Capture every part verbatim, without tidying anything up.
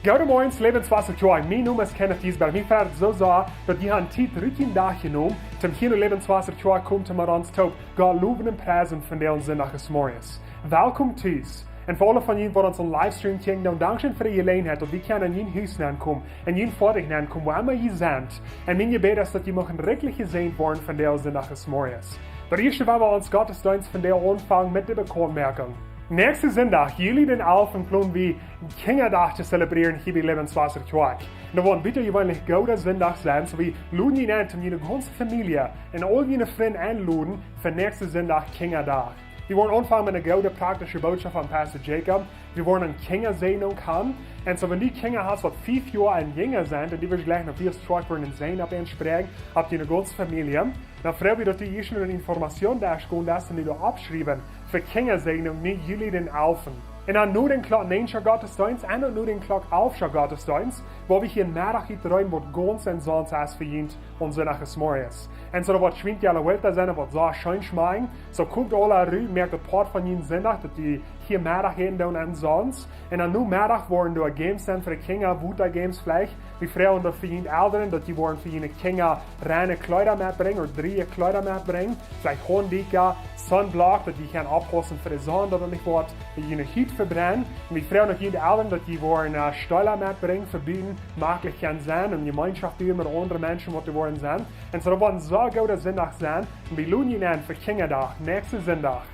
Goodemorjes, Lebenswasser Kjoakj. Mien Nomen es Kenneth Giesbrecht. Mie freit soo sea, daut jie han Tiet rut jun Dach jenomen, toom hia no Lebenswasser Kjoakj komen, toom met ons toop Gott lowen un priesen vondoag Sindach zemorjes. Welkom tus. Un fa aule von junt, waut ons opp Livestream kjikjen, dan dankscheen fa de Jeläajenheit, daut wie kjennen en jun Hus nenkomen, en jun Foatich nenkomen, wua emma jie sent. Un mien Jebäd es, daut jie moagen rikjlich jesäajent woaren vondoag Sindach zemorjes. Oba ieescht well wie onsen Gottesdeenst vondoag aunfangen met de Bekauntmoakjunk. Näakjsten Sindach, Juli dän alften, plon wie Kjinjadach to zelebrieren hia bie Lebenswasser Kjoakj. Un daut woat een butajeweenlich gooda Sindach sennen, soo wie loden junt en, toom june gaunze Famielje un aul june Frind enloden fa näakjsten Sindach Kjinjadach. Wie woaren aunfangen met eene goode praktische Bootschoft von Pastor Jacob. Wie woaren eene Kjinjasäajnunk haben. Un soo, wan du Kjinja hast, waut fief Joa un jinja sent, un dee woaren jlikj noch wieda Kjoakj woaren een Säajen opp an spräakjen, opp june gaunze Famielje, dan froag wie, daut du ieescht no dän Informationsdesk gonen deist un die doa oppschriewen fa Kjinjasäajnunk no Juli dän alften. Un dan no dän Klock näajen Gottesdeenst un dan no dän Klock alf Gottesdeenst, woa wie hia Meddach utrennen, waut gaunz omsonst es fa junt aum Sindach zemorjes. Un soo woat Schwienkeller Welt sennen, waut soo scheen schmakjen. Soo komt aula rut, moakt daut Poat von jun Sindach, daut jie hia Meddach äten doonen omsonst. Un dan Nomeddach woaren doa Games sennen fa de Kjinja, Wota-Games veleicht. Wie froagen doa fa june Elren, daut jie woaren fa june Kjinja reine Kjleeda metbrinjen ooda dreeje Kjleeda metbrinjen. Veleicht Haundieekja, Sunblock, daut jie kjennen oppaussen fa de Sonn, daut et nich woat june Hut vebrennen. Un wie froagen uk june Elren, daut jie woaren, äh, Städ metbrinjen, fa buten, maklich kjennen sennen, un Jemeenschoft haben met aundre Menschen, waut doa woaren sennen. Un soo woat een soo gooda Sindach sennen. Un wie loden junt en fa Kjinjadach, näakjsten Sindach.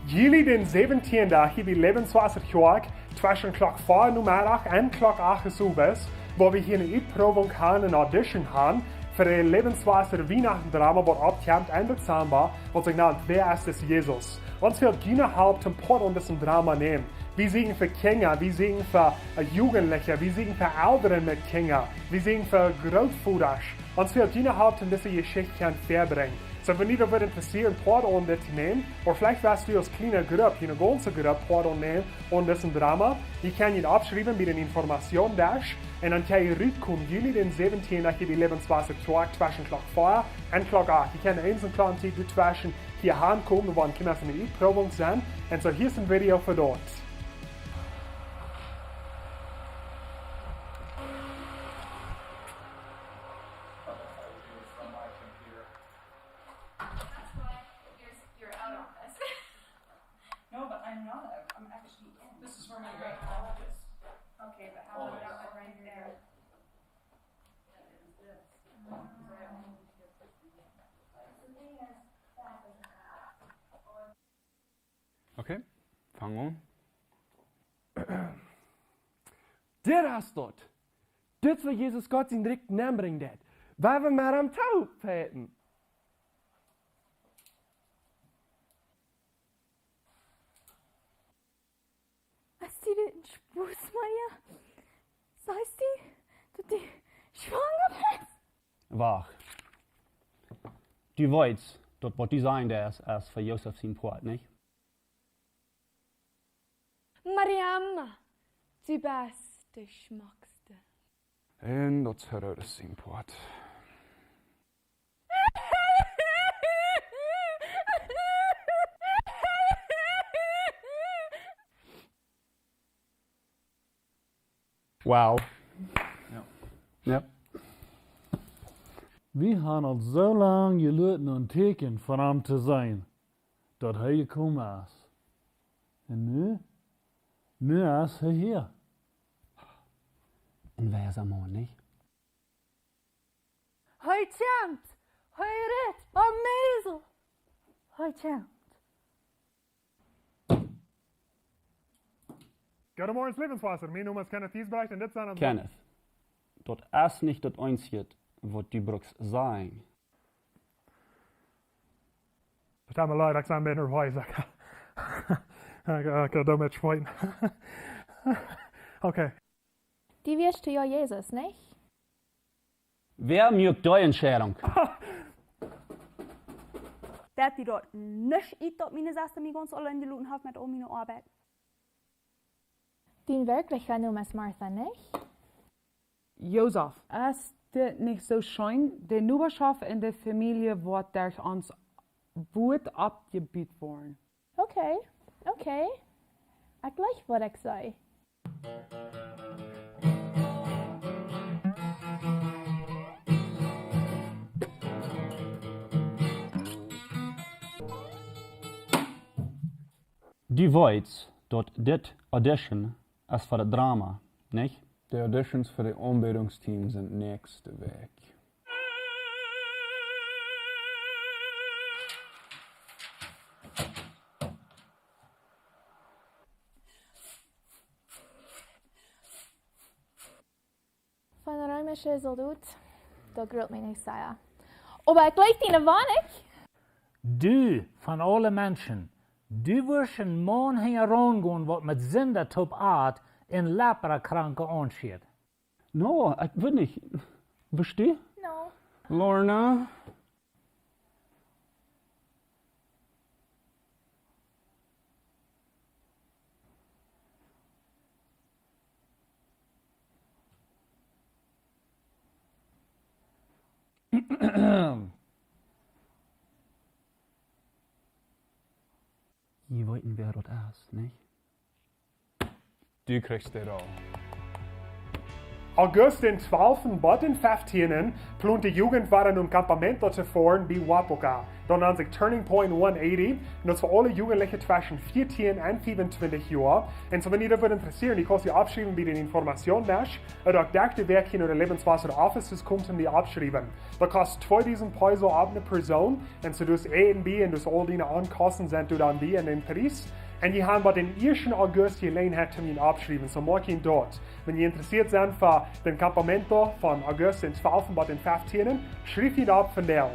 Juli dän säwentieenden, hia bie Lebenswasser Kjoakj, tweschen Klock fiew Nomeddach un Klock acht Owes, woa wie hia eene Utprowunk haben, eene Audition haben, fa de Lebenswasser Wienachten Drama, waut oppkjemt en Dezamba, waut sikj nant Wer ist es Jesus? Ons fält june Help toom Poat aun disen Drama nämen. Wie sieekjen fa Kjinja, wie sieekjen fa, äh, Jugendliche, wie sieekjen fa Elren met Kjinja, wie sieekjen fa Grootvodasch. Ons fält june Help toom dise Jeschicht kjennen väabrinjen. Soo, wan die daut wudd interesseren, Poat aun dit to nämen, ooda veleicht west du aus kjliene Grupp, eene gaunze Grupp Poat aunnämen aun disen Drama, jie kjennen junt oppschriewen bie dän Informationsdesk, un dan kjenn jie rutkomen, Juli dän säwentieenden, hia bie Lebenswasser Kjoakj, tweschen Klock fiew un Klock acht. Jie kjennen eent un Klock tieen doatweschen hia aunkomen, wan Kjinja en de Utprowunk sent. Un soo, hia es een Video fa daut. That's why you're, you're out on this. No, but I'm not. I'm actually in. This is where my great. Okay, but how about that one right there? Okay, fang aun. Dit es daut. Dit es waut Jesus Gott sien Rikj nenbrinjen deit. Wan wie met am toop fajchten. Es dit een Spos, Maria? Sajchst du, daut du schwanga best? Wacht. Du weetst, daut waut du sajen deist, es fa Josef sien Poat, nich? Mariam, du best de schmockste. Un daut es Herodes sien Poat. Wow. Jo. Jo. Wie haben aul soo lang jeluat no een Tieekjen von am to seenen, daut hee jekomen es. Un nu? Nu es hee hia. Un wäa es am aun, nich? Hee kjemt! Hee rit aum Esel! Hee kjemt! Goodemorjes, Lebenswasser. Mien Nomen es Kenneth Giesbrecht un dit sent... Kenneth, daut es nich daut eensje, waut du brukst sajen. Daut tut mie leet, ekj sie een bät nerwees. Ekj, ekj, ekj doo mol schweeten. Okay. Du wieescht to jo Jesus, nich? Wäa muak dee Entscheidunk? Daut deit daut nich ut, daut miene Sesta mie gaunz auleen jeloten haft met aul miene Oabeit. Dien werkjlicha Nomen es Martha, nich? Josef, es dit nich soo scheen? De Nobaschoft un de Famielje woat derch ons Wuat oppjebut woaren. Okay, okay. Ekj jleich waut ekj see. Du weetst, daut dit Audition es fa daut Drama, nich? De Auditions fa de Aunbädungsteam sent näakjste Wäakj. Von de reemische Soldot, daut grult mie nich sea. Oba ekj jleich diene Woarnunk. Du, von aule Menschen, du wurscht een Maun hinjaraun gonen, waut met Sinda toop at un Leprakranke aunschieet. No, ekj weet nich. Wurscht du? No. Lorna? Jie weeten, wäa daut es, nich? Du kjrichst de Roll. August dän twalften bat dän feftienden plont de Jugend wada nom Campamento to foaren bie Wapoka. Daut nant sikj Turning Point one eighty. Un daut es fa aule Jugendliche tweschen vieetieen un fiefuntwintich Joa. Un soo, wan die daut wudd interessieeren, du kaust die aufschriewen bie dän Informationsdesk. Ooda uk derch de Wäakj hia no de Lebenswasser Offices komen un die aufschriewen. Daut kost tweedusent Peso opp eene Persoon. Un soo, du hast Äten bie un du hast aul diene Onkosten sent doa dan bie en dän Pries. Un jie haben bat dän ieeschten August Jeläajenheit toom junt aufschriewen. Soo moakt junt daut. Wan jie interessieet sent fa dän Campamento von August dän twalften bat dän feftienden, schrieft junt auf vondoag.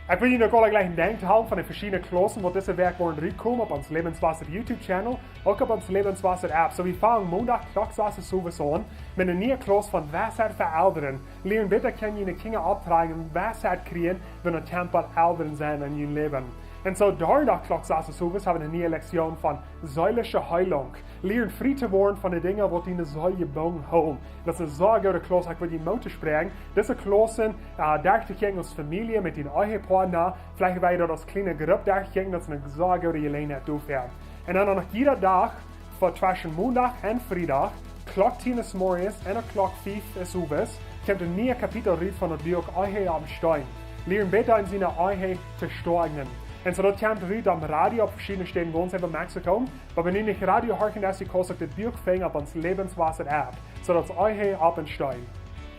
Ekj well junt uk aule jlikj een Denkj hoolen von de veschiedne Klaussen, waut dise Wäakj woaren rutkomen opp ons Lebenswasser YouTube Channel, uk opp ons Lebenswasser App. Soo, wie fangen Mondach Klock sass Sowes aun met eene niee Klauss von Weisheit fa Elren. Lieren bäta kjennen june Kjinja oppdroagen, Weisheit kjrieen, wan et kjemt bat Elren sennen en jun Läwen. Un soo, Donnadach Klock sass Sowes haben wie eene niee Lektion von seelische Heilung. Lieren frie to woaren von de Dinja, waut diene Seel jebungen hoolen. Daut es eene sea goode Klauss, ekj well die Moot toospräakjen. Dise Klaussen, äh, derch to kjikjen aus Famielje met dien Ehepartner, veleicht wada daut aus kjliene Grupp derch to kjikjen, daut es eene sea goode Jeläajenheit doafäa. Un dan noch jieda Dach, fa tweschen Mondach un Friedach, Klock tieen zemorjes un Klock fief zemowjes, kjemt een niee Kapitel rut von daut Buak Ehe aum Steen. Lieren bäta en siene Ehe to stoagnen. Un soo daut kjemt rut aum Radio opp veschiedne Städen gaunz äwa Mexiko. Oba wan du nich Radio horchen deist, kaust du uk daut Buak finjen opp ons Lebenswasser App, soo daut es Ehe aum Steen.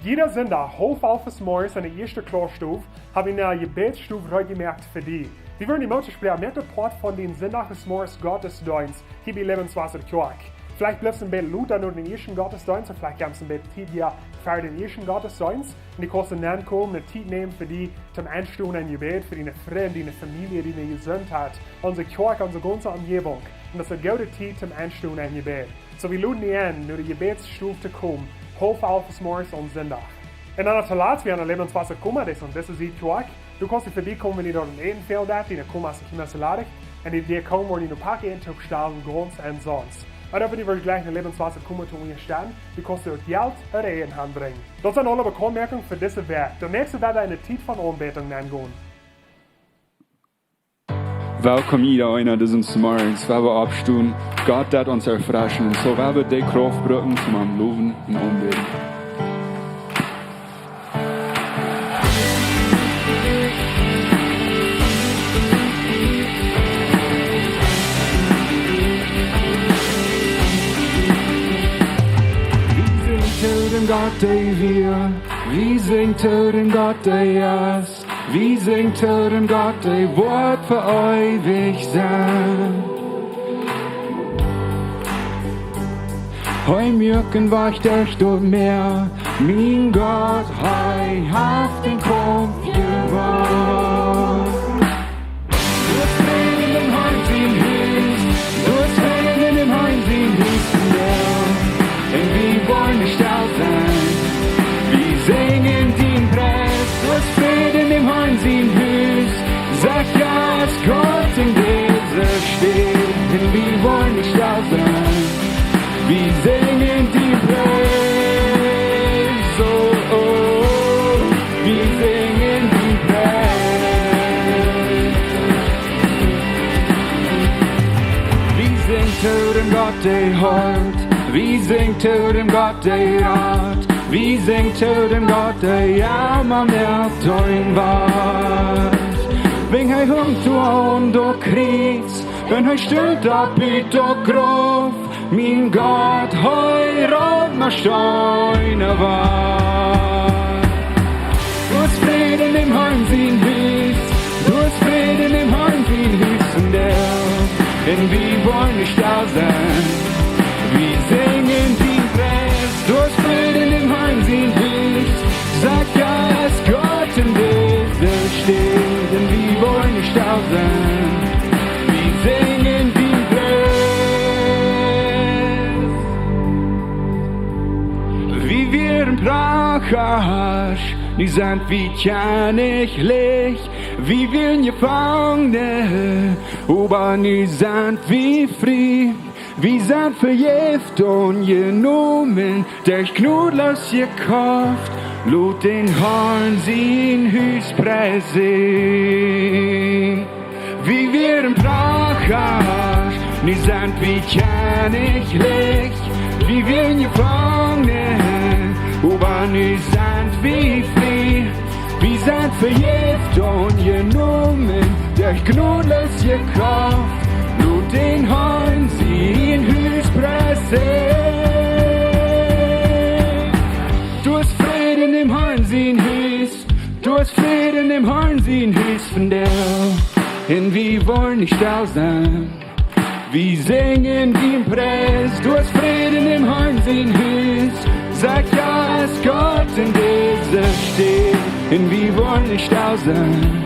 Jieda Sindach, haulf alf zemorjes en de ieeschte Klausstow, haben wie eene Jebädsstow reed jemoakt fa die. Wie wellen die Moot toospräakjen, moak daut Poat von dän Sindach zemorjes Gottesdeenst hia bie Lebenswasser Kjoakj. Veleicht blifst du een bät lota no dän ieeschten Gottesdeenst, ooda veleicht kjemst du een bät tiedja ver dän ieeschten Gottesdeenst. Un du kaust dan komen, eene Tiet nämen fa die toom Enstonen en Jebäd, fa diene Frind, diene Famielje, diene Jesuntheit, onse Kjoakj, onse gaunze Omjäwunk. Un daut es eene goode Tiet toom Enstonen en Jebäd. Soo, wie loden die en, no de Jebädsstow to komen, haulf alf zemorjes aum Sindach. Un dan toolatst, wie haben een Lebenswasser Koma, daut es aun dise Sied Kjoakj. Du kaust doa verbie komen, wan du doa een Äten fält, daut diene Komas un Kimas ladich. Un dee, dee komen, woaren die no Pack Äten toopstalen, gaunz omsonst. Ooda wan du jlikjst een Lebenswasser Koma to unjasteten, du kaust doa uk Jelt ooda Äten hanbrinjen. Daut sent aule Bekauntmoakungen fa dise Wäakj. De näakjste woat en de Tiet von Aunbädunk aungonen. Welkom jieda eena, dit es ons Morjes, wua wie oppstonen. Gott deed ons erfreschen, un soo woa wie dee Krauft brucken, toom am lowen un aunbäden. Wie sinjen to däm Gott, dee wia. Wie sinjen to däm Gott, dee es. Wie sinjen to däm Gott, dee woat fa eewich sennen. Hee muak een Wajch derch daut Mäa, mien Gott, hee haft dän Kaumf jewonn. Doa es Fräd en däm Harn sien Hus, doa es Fräd en däm Harn sien Hus, jo. Un wie woaren nich stell sennen, wie sinjen dien Pries. Doa es Fräd en däm Harn sien Hus, sajcht Jesus Gott en dise Staut. Un wie woaren nich stell sennen, wie sinjen dien Pries. Oh, oh, wie sinjen dien Pries. Wie sinjen to däm Gott, dee heelt. Wie sinjen to däm Gott, dee rat. Wie sinjen to däm Gott, dee emma mea doonen woat. Wan hee hunk doa aun daut Kjriez, Wan hee stunt opp ut de Gruft, mien Gott, hee roopt mie scheen wada. Doa es Fräd en däm Harn sien Hus, doa es Fräd en däm Harn sien Hus vondoag. Un wie woaren nich stell sennen, wie sinjen dien Pries. Doa es Fräd en däm Harn sien Hus, sajcht, jo, es Gott en dise Städ. Un wie woaren nich stell sennen, wie sinjen dien Pries. Wie wieren Prachasch, nu sent wie kjennichlich. Wie wieren Jefangne, oba nu sent wie frie. Wie sent vejäft un jenomen, derch Jnod jekoft, lot dän Harn sien Hus priesen. Wie wieren Prachasch, nu sent wie kjennichlich. Wie wieren Jefangne, oba nu sent wie frie. Wie sent vejäft un jenomen, derch Jnod jekoft, lot dän Harn sien Hus priesen. Doa es Fräd en däm Harn sien Hus, doa es Fräd en däm Harn sien Hus vondoag. Un wie woaren nich stell sennen, wie sinjen dien Pries. Doa es Fräd en däm Harn sien Hus, sajcht, jo, es Gott en dise Städ. Un wie woaren nich stell sennen,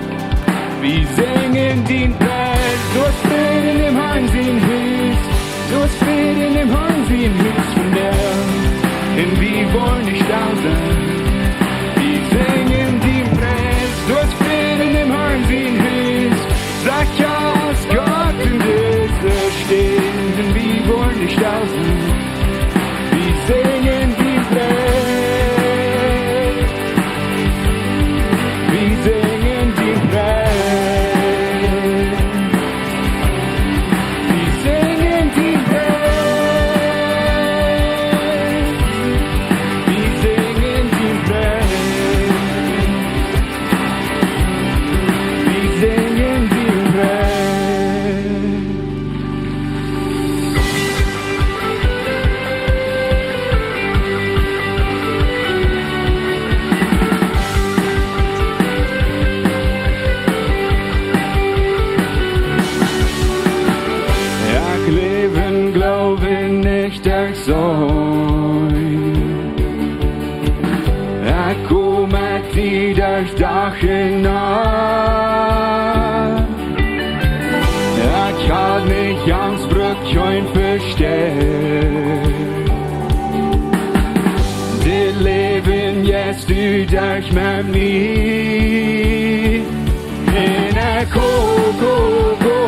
wie sinjen dien Pries. Doa es Fräd en däm Harn sien Hus, doa es Fräd en däm Harn sien Hus vondoag. Un wie woaren nich stell sennen, wie sinjen dien Pries. Doa es Fräd en däm Harn sien Hus, sajcht, jo, es Gott en dise Städ. Un wie woaren nich stell sennen, wie sinjen dien Pries. Wie sinjen dien Pries. Wie sinjen dien Pries. Wie sinjen dien Pries. Wie sinjen dien Pries. Ekj läw em Gloowen, nich derch seenen. Ekj go met die derch Dach un Nacht. Ekj hab nich Angst, bruk kjeen Vestoot. Dit Läwen jeist du derch met mie. Un ekj go, go, go,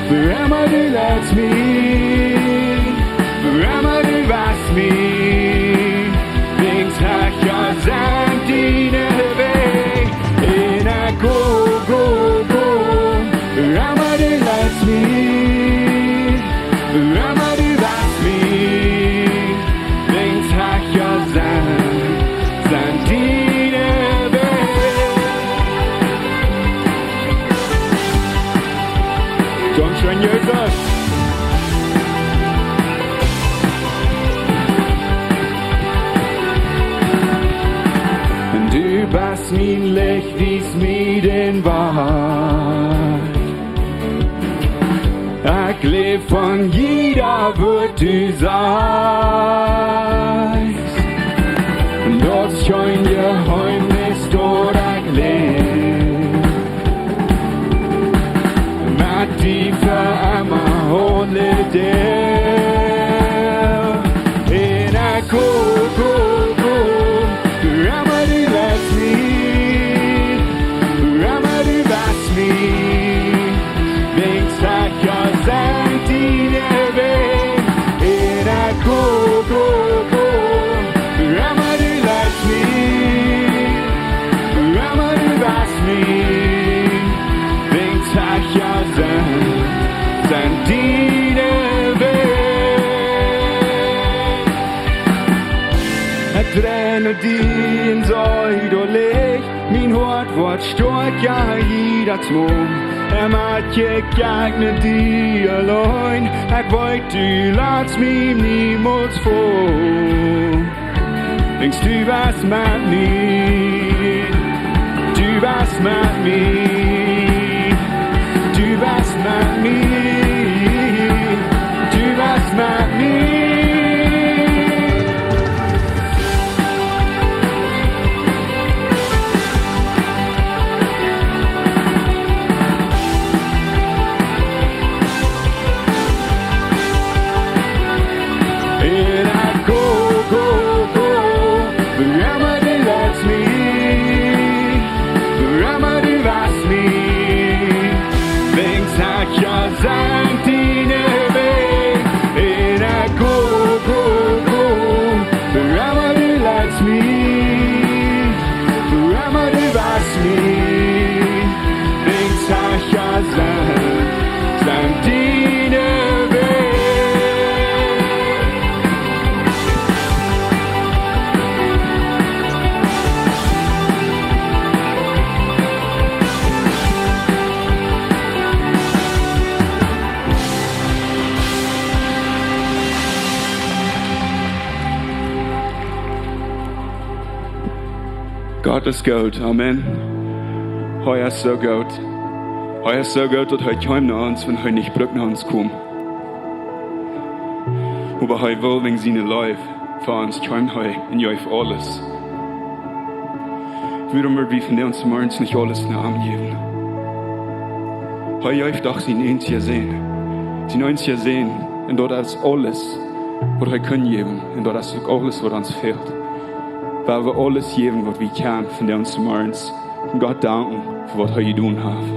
wua emma du leitst mie, wua emma du weist mie, wiels ekj jo sie diene Wäaj. Un ekj go, go, go, wua emma du leitst mie, wua emma du weist mie, wiels ekj jo sie, sie diene Wäaj. Dankscheen, Jesus. Du best mien Licht, wiest mie dän Wajch. Ekj läw von jieda Wort du sajchst. Daut es kjeen Jeheemnis, daut ekj läw met die fa emma aule Doag. Un ekj go, go, go, wua emma du leitst mie, wua emma du weist mie, wiels ekj jo sie diene Wäaj. Un ekj go, go, go, wua emma du leitst mie, wua emma du weist mie, wiels ekj jo sie, sie diene Wäaj. Ekj dreih no die un saj, du Licht, mien Hoat woat stoakja jieda Mol. Emma kjikj ekj no die auleen, ekj weet, du latst mie niemols faul. Wiels du best met mie, du best met mie, du best met mie, du best met mie. En ekj go, go, go, wua emma du latst mie, wua emma du wajchst mie, wiels ekj jo sent diene Wäaj. En ekj go, go, go, wua emma du latst mie, wua emma du wajchst mie, wiels ekj jo sent, sent diene Wäaj. Gott es goot. Amen. Hee es soo goot. Hee es soo goot, daut hee kjeem no ons, wan hee nich brukt no ons komen. Oba hee well wäajen siene Leew fa ons kjeem hee un jeef aules. Wuarom woa wie vondoag zemorjes nich aules no am jäwen? Hee jeef doch sienen eensjen Sän. Sienen eensjen Sän. Un daut es aules, waut hee kunn jäwen. Un daut es uk aules, waut ons fält. Wiels wie aules jäwen, waut wie kjennen, vondoag zemorjes. Un Gott danken fa waut hee jedonen haft.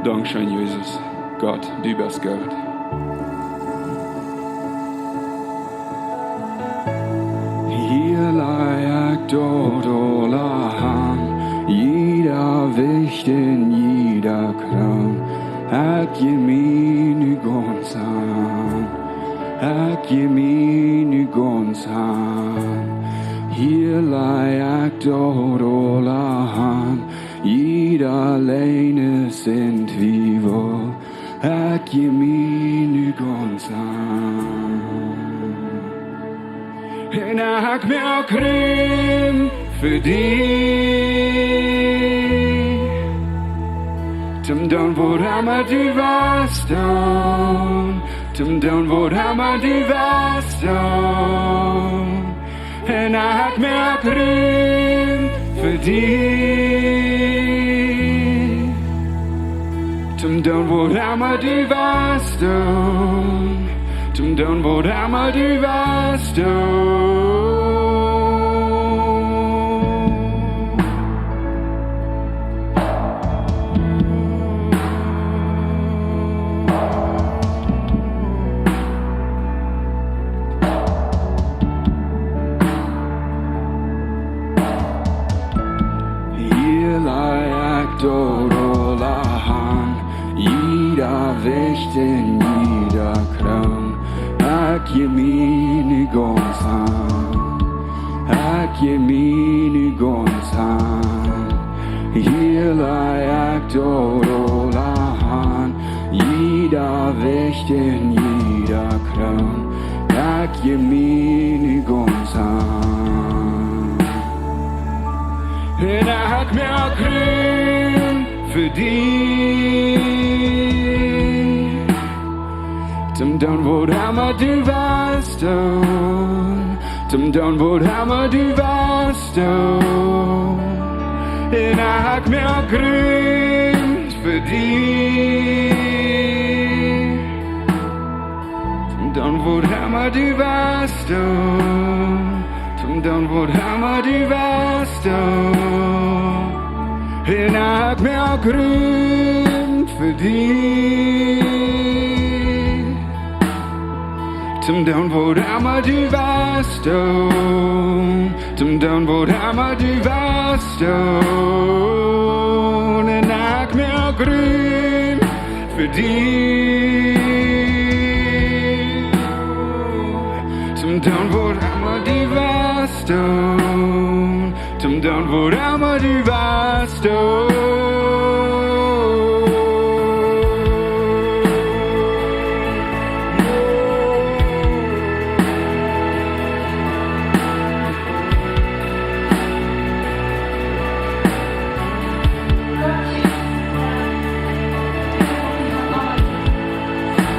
Dankscheen, Jesus. Gott, du best goot. Hia laj ekj daut aula han, jieda Wicht un jieda Kroon. Ekj jäw mie nu gaunz han. Ekj jäw mie nu gaunz han. Hia laj ekj daut aula han, jieda Läajes un Twiewel. Ekj jäw mie nu gaunz han. Un ekj moak Rum fa die. Toom doonen waut emma du west doonen. Toom doonen waut emma du west doonen. Un ekj moak Rum fa die. Toom doonen waut emma du west doonen. Toom doonen waut emma du west doonen. Hia laj ekj daut aula han, jieda Wicht un jieda Kroon. Ekj jäw mie nu gaunz han. Ekj jäw mie nu gaunz han. Hia laj ekj daut aula han, jieda Wicht un jieda Kroon. Ekj jäw mie nu gaunz han. Un ekj moak Rum fa die. Toom doonen waut emma du west doonen. Toom doonen waut emma du west doonen. Un ekj moak Rum fa die. Toom doonen waut emma du west doonen. Toom doonen waut emma du west doonen. Un ekj moak Rum fa die. Toom doonen waut emma du west doonen. Toom doonen waut emma du west doonen. Un ekj moak Rum fa die. Toom doonen waut emma du west doonen, toom doonen waut emma du west doonen.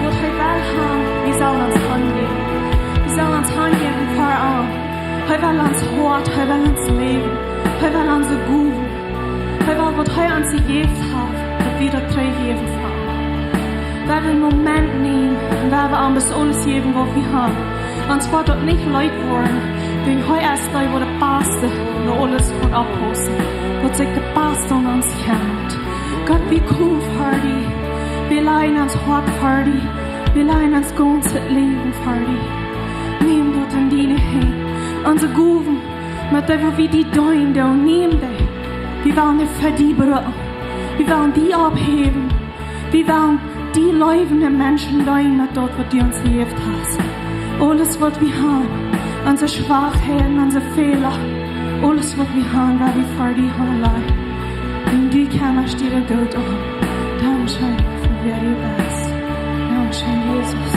Waut hee well han, wie sellen ons hanjäwen. Wie sellen ons hanjäwen fa am. Hee well ons Hoat, hee well ons Läwen, hee well onse Gowen. Hee well waut hee ons jejäft haft, daut wie daut trigjjäwen fa am. Wie wellen een Moment nämen un wie wellen am aules jäwen waut wie haben. Ons woat daut nich leet woaren, wiels hee es dee waut daut baste no aules kaun oppaussen, waut sikj daut baste aun ons kjemmat. Gott, wie komen ver die, wie lajen ons Hoat ver die, wie lajen ons gaunzet Läwen ver die. Nemm daut en diene Haunt. Onse Gowen, met dee waut wie die deenen doonen, nemm dee. Wie wellen die fa die brucken. Wie wellen die opphäwen. Wie wellen die leewende Menschen deenen met daut waut du ons jejäft hast. Aules waut wie haben, onse Schwakheiten, onse Fäla, aules waut wie haben, well wie ver die han lajen. Un du kjemmascht die doaraun. Dankscheen fa wäa du best. Dankscheen, Jesus.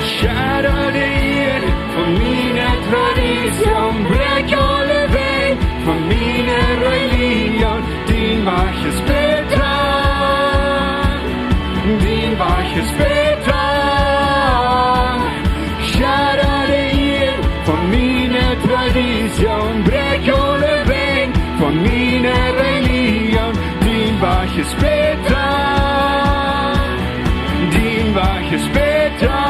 Schedda de Ieed von miene Tradition, bräakj aule Wenj von miene Religion. Dien Wajch es bäta, dien Wajch es bäta. Schedda de Ieed von miene Tradition, bräakj aule Wenj von miene Religion. Dien Wajch es bäta, dien Wajch es bäta.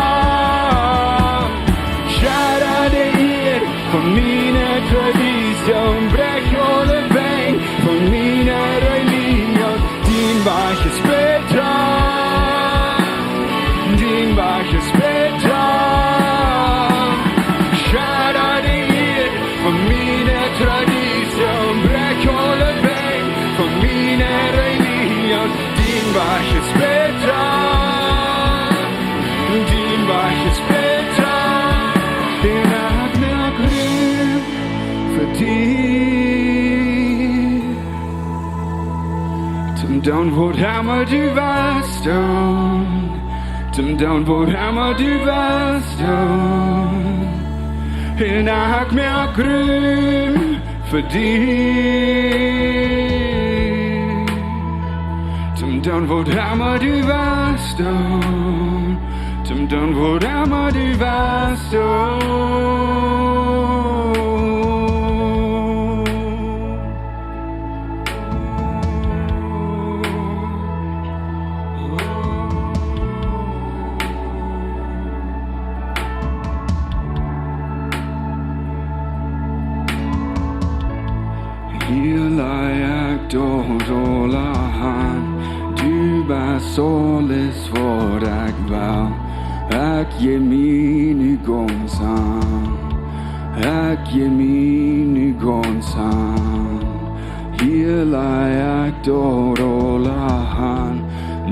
Schedda de Ieed von miene Tradition, bräakj aule Wenj von miene Religion. Dien Wajch es bäta, dien Wajch es bäta. Schedda de Ieed von miene Tradition, bräakj aule Wenj von miene Religion. Dien Wajch es bäta, dien Wajch es bäta. Un ekj moak Rum fa die. Toom doonen waut emma du west doonen. Toom doonen waut emma du west doonen. Un ekj moak Rum fa die. Toom doonen waut emma du west doonen. Toom doonen waut emma du west doonen. Hia laj ekj daut aula han, du best aules waut ekj well. Ekj jeef mie nu gaunz aun, ekj jeef mie nu gaunz aun. Hia laj ekj daut aula han,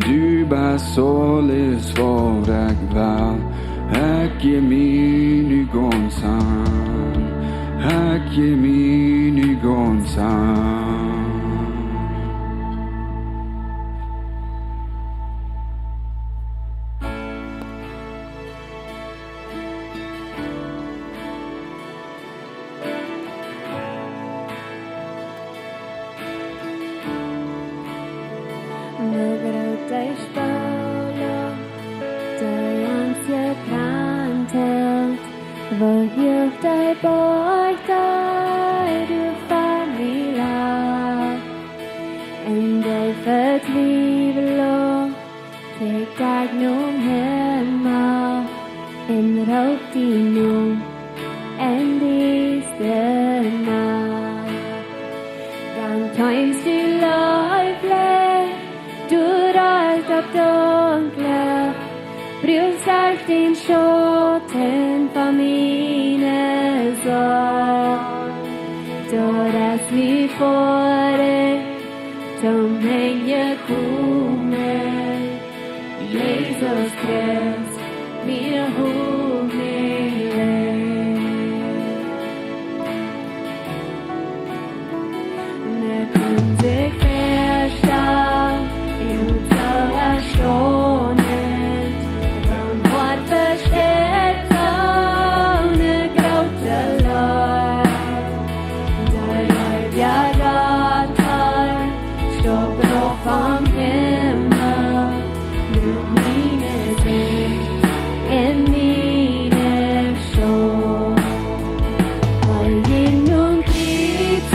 du best aules waut ekj well. Ekj jeef mie nu gaunz aun, ekj jeef mie nu gaunz aun. Woo groot de Spolunk, dee ons jebrennt haft, woo huach de Boajch, dee du fa mie lajchst, un de Vetwiewlunk, kjikj ekj nom Himmel un roop die no en dise Nacht. Dan kjeemst du leeflich, du reist opp dunkle, bruchst dän Schauten von miene Sorg. Daut es mie foadich, toom Enj jekomen, Jesus Christ, miene Hopninj. Ekj kaun sikj faststalen, ekj mott soo erstaunen, dan woat besteit soone groote Leew. Daut leeft ja Gott, stopp noch vom Himmel, nu miene Sind un miene Schult. Hee jinkj aum Kjriez,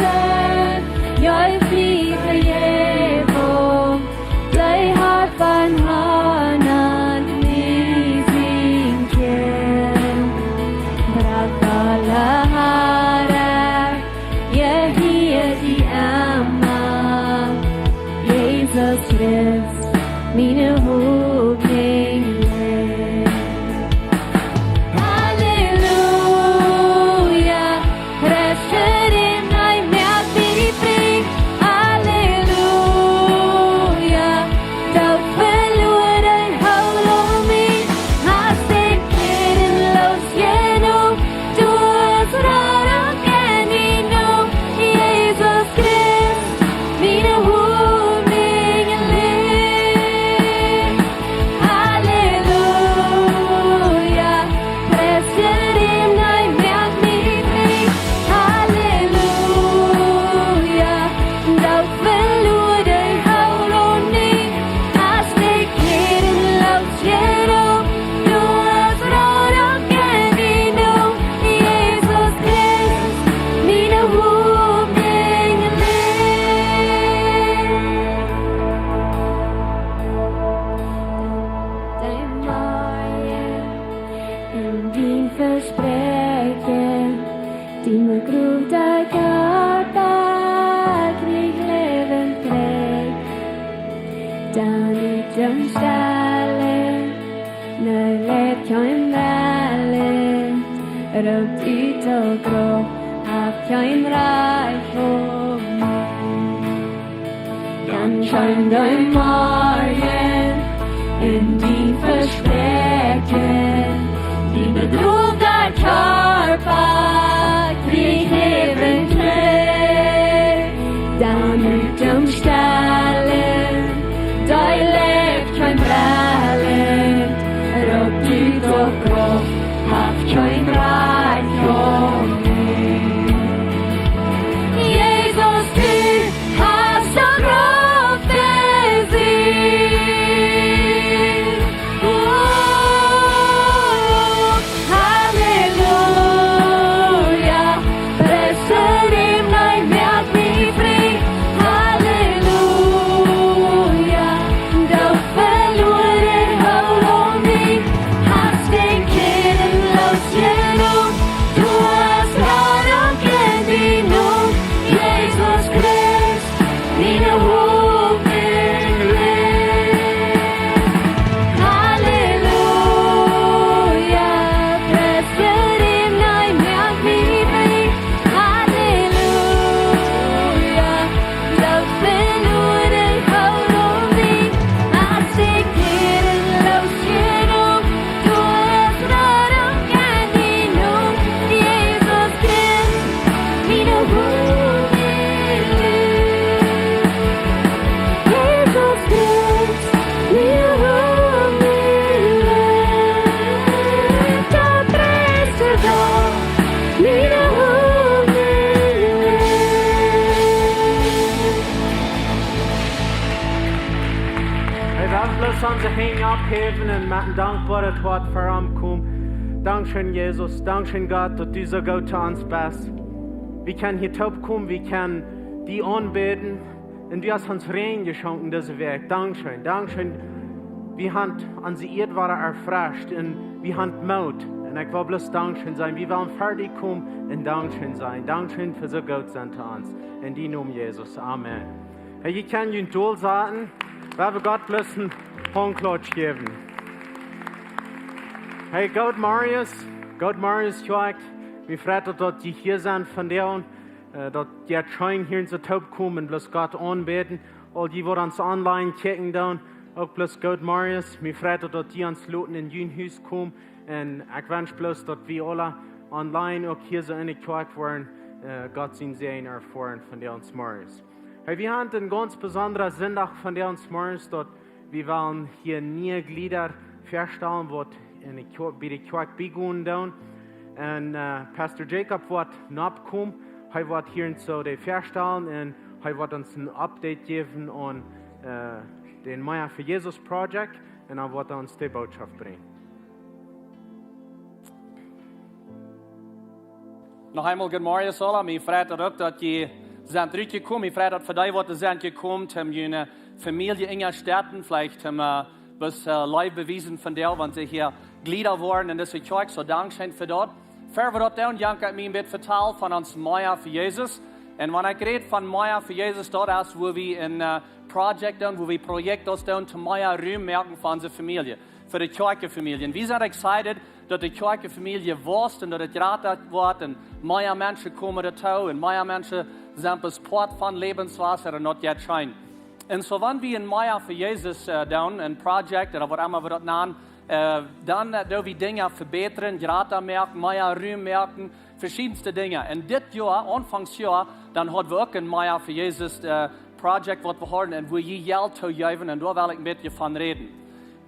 jeef mie Vejäwunk, dee haft von Hoat aun mie sien Kjint. Brocht aule Harr, jo, hia sie emma, Jesus Christ, miene Hopninj. Halleluja, Christus, dee moakt mie frie. Halleluja, daut veloaren Holt aun mie, hast dee Kjäden loosjenomen. Du hast Radunk en die Noot, Jesus Christ, miene Hopninj un Läwen. Halleluja, Christus, dee moakt mie frie. Halleluja, daut veloaren Holt aun mie, hast dee Kjäden loosjenomen. Du hast Radunk en die Noot, Jesus Christ, miene Hopninj un Läwen. Dee Morjen un dien Vespräakjen, dee mie Krauft jeft, daut ekj Läwen kjrieech. Dan es de Stell, nu läft kjeen Wellen, roopt ut de Gruft, haft kjeen Rajcht fa mie. Dan kjeem de Morjen un dien Vespräakjen, dee begroof daut Kjarpa, kjrieech Läwen trigj. Dan ut däm Stell, doa läft kjeen Wellen, roopt ut de Gruft, haft kjeen Rajcht fa mie. Jesus, du hast de Krauft besiegt. Oh, Halleluja, Christus, dee moakt mie frie. Halleluja, daut veloaren Holt aun mie, hast dee Kjäden loosjenomen. Du hast Radunk en die Noot, Jesus Christ, miene Hopninj un Läwen. Halleluja, Christus, dee moakt mie frie. Halleluja, daut veloaren Holt aun mie, hast dee Kjäden loosjenomen. Du hast Radunk en die Noot, Jesus Christ, miene Hopninj un Läwen. Jesus Christ, miene Hopninj un Läwen. Daut Pries es daut, miene Hopninj un Läwen. Hey, lot ons bloos onse Henj opphäwen un met een dankboaret Hoat ver am komen. Dankscheen, Jesus. Dankscheen, Gott, daut du soo goot to ons best. Wie kjennen hia toopkomen, wie kjennen die aunbäden. Un du hast ons Räajen jeschonken dise Wäakj. Dankscheen, dankscheen. Wie haben onse Ieed wada erfrescht un wie haben Moot. Un ekj well bloos dankscheen sajen. Wie wellen ver die komen un dankscheen sajen. Dankscheen fa soo goot sennen to ons. En dien Nomen, Jesus. Amen. Hey, jie kjennen junt dol saten. Wie haben Gott bloos een Hauntklautsch jejäft. Hey, goot Morjes. Goot Morjes, Kjoakj. Mie freit daut, daut jie hia sent vondoag, äh, daut jie scheen hia en soo toopkomen, bloos Gott aunbäden. Aul jie waut ons online kjikjen doonen, uk bloos goot Morjes. Mie freit daut, daut jie ons loten en jun Hus komen. Un ekj wensch bloos daut wie aule online uk hia soo enne Kjoakj woaren, äh, Gott sien Säajen erfoaren vondoag Morjes. Hey, wie haben een gaunz besondra Sindach vondoag Morjes, daut wie wellen hia niee Jlieda väastalen, waut en de Kjoakj, bie de Kjoakj biegonen doonen. Un, äh, Pastor Jacob woat nokomen, hee woat hia en soo dee väastalen un hee woat ons een Update jäwen aun, äh, dän Meiha fa Jesus Project un dan woat hee ons dee Bootschoft brinjen. Noch eemol goot Morjes aula. Mie freit daut uk, daut jie sent trigj jekomen. Mie freit daut fa dee, waut sent jekomen, om june Famielje unjastetten, veleicht om, äh, waut, äh, Leew bewiesen vondoag, wan see hia Jlieda woaren en dise Kjoakj. Soo, dankscheen fa daut. Ea wie daut doonen, jank ekj mie een bät vetalen von ons Meiha fa Jesus. Un wan ekj räd von Meiha fa Jesus, daut es, wua wie een, äh, Project doonen, wua wie Projekte doonen, om mea Rum moaken fa onse Famielje, fa de Kjoakjfamielje. Un wie sent excited, daut de Kjoakjfamielje wausst un daut et jrata woat un mea Menschen komen doatoo un mea Menschen sent bloos Poat von Läwenswota un daut jeit scheen. Un soo, wan wie een Meiha fa Jesus, äh, doonen, een Project ooda waut emma wie daut nanen, äh, dan, äh, doo wie Dinja vebätren, jrata moaken, mea Rum moaken, veschiedenste Dinja. Un dit Joa, aunfangs Joa, dan haud wie uk een Meiha fa Jesus, äh, Project, waut wie hauden, un wua jie Jelt too jeewen, un doa well ekj een bät von räden.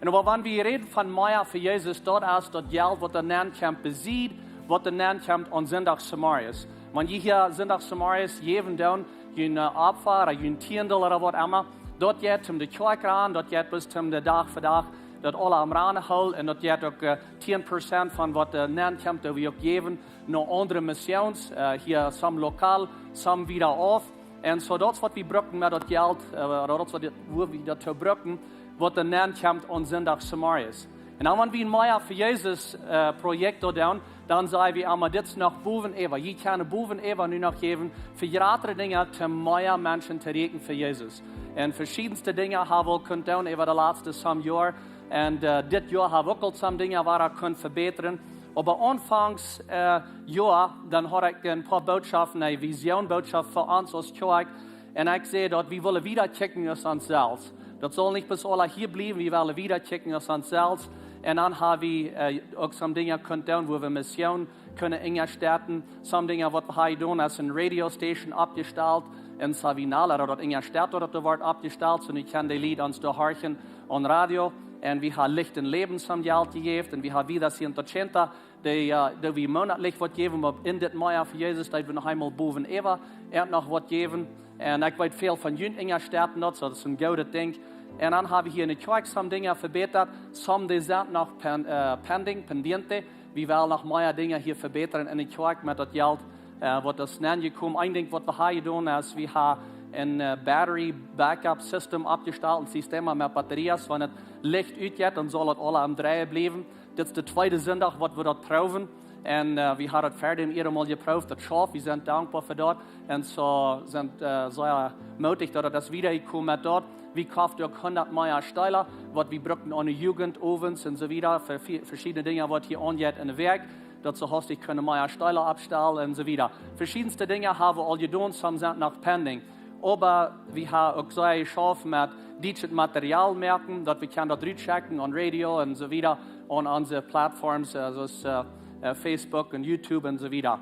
Un oba wan wie räden von Meiha fa Jesus, daut es daut Jelt, waut doa nenkjemt, besied, waut doa nenkjemt aun Sindach zemorjes. Wan jie hia Sindach zemorjes jäwen doonen, jun, äh, Opfa ooda jun Tiendel ooda waut emma, daut jeit om de Kjoakj rannen, daut jeit bloos om de Dach fa Dach, daut aula aum Rannen hoolen, un daut jeit uk, äh, tieen Prozent von waut doa nenkjemt, daut wie uk jäwen no aundre Missions, äh, hia, some lokal, some wieda auf. Un soo, daut es waut wie brucken met daut Jelt, äh, ooda daut es waut, wua wie daut too brucken, waut doa nenkjemt aun Sindach zemorjes. Un dan, wan wie een Meiha fa Jesus, äh, Project doa doonen, dan saj wie emma, dit es noch bowen äwa. Jie kjennen bowen äwa nu noch jäwen, fa jratre Dinja, om mea Menschen to rieekjen fa Jesus. Un veschiedenste Dinja hab wie aul kunt doonen äwa de latste some Joa. Un, äh, dit Joa hab wie uk aul some Dinja, waut wie kunnen vebätren. Oba aunfangs, äh, Joa, dan haud ekj een poa Bootschoften, eene Vision Bootschoft fa ons aus Kjoakj. Un ekj säd daut wie wellen wieda kjikjen aus ons selfst. Daut saul nich bloos aula hia bliewen, wie wellen wieda kjikjen aus ons selfst. Un dan hab wie, äh, uk some Dinja kunt doonen, wua wie Mission kunnen unjastetten. Some Dinja, waut wie haben jedonen, es eene Radio Station oppjestalt en Savinal, ooda daut unjastett, ooda daut woat oppjestalt, soo nu kjennen de Lied ons doa horchen aun Radio. Un wie haben Licht un Läwen some Jelt jejäft, un wie haben Vida ciento ochenta, dee, äh, dee wie monatlich waut jäwen, oba en dit Meiha fa Jesus, daut wie noch eemol bowen äwa, ea noch waut jäwen. Un ekj weet, väl von junt unjastetten daut, soo daut es een goodet Dinkj. Un dan hab wie hia en de Kjoakj some Dinja vebätat, some dee sent noch pen-, äh, pending, pendiente. Wie wellen noch mea Dinja hia vebätren en de Kjoakj met daut Jelt, äh, waut es nenjekomen. Een Dinkj, waut wie haben jedonen, es, wie haben een, äh, Battery Backup System oppjestalt, een System met Batterien, wan daut Licht utjeit, dan saul daut aula aum Dreien bliewen. Dit es de tweede Sindach, waut wie daut proowen. Un, äh, wie haben daut ver däm ea mol jeprooft, daut schauft. Wie sent dankboa fa daut. Un soo sent, äh, sea mootich, daut daut es wieda jekomen met daut. Wie koften uk hundat mea Stäla, waut wie bruckten aun de Jugend, Owents un soo wieda, fa ve-, veschiedne Dinja, waut hia aunjeit en de Wäakj, daut see hastich kjennen mea Stäla oppstalen un soo wieda. Veschiedenste Dinja haben wie aul jedonen, some sent noch pending. Oba wie haben uk sea jeschauft met dietschet Material moaken, daut wie kjennen daut rutschekjen aun Radio un soo wieda, aun onse Plattforms, äh, soo aus, äh, äh, Facebook un YouTube un soo wieda.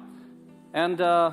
Un, äh,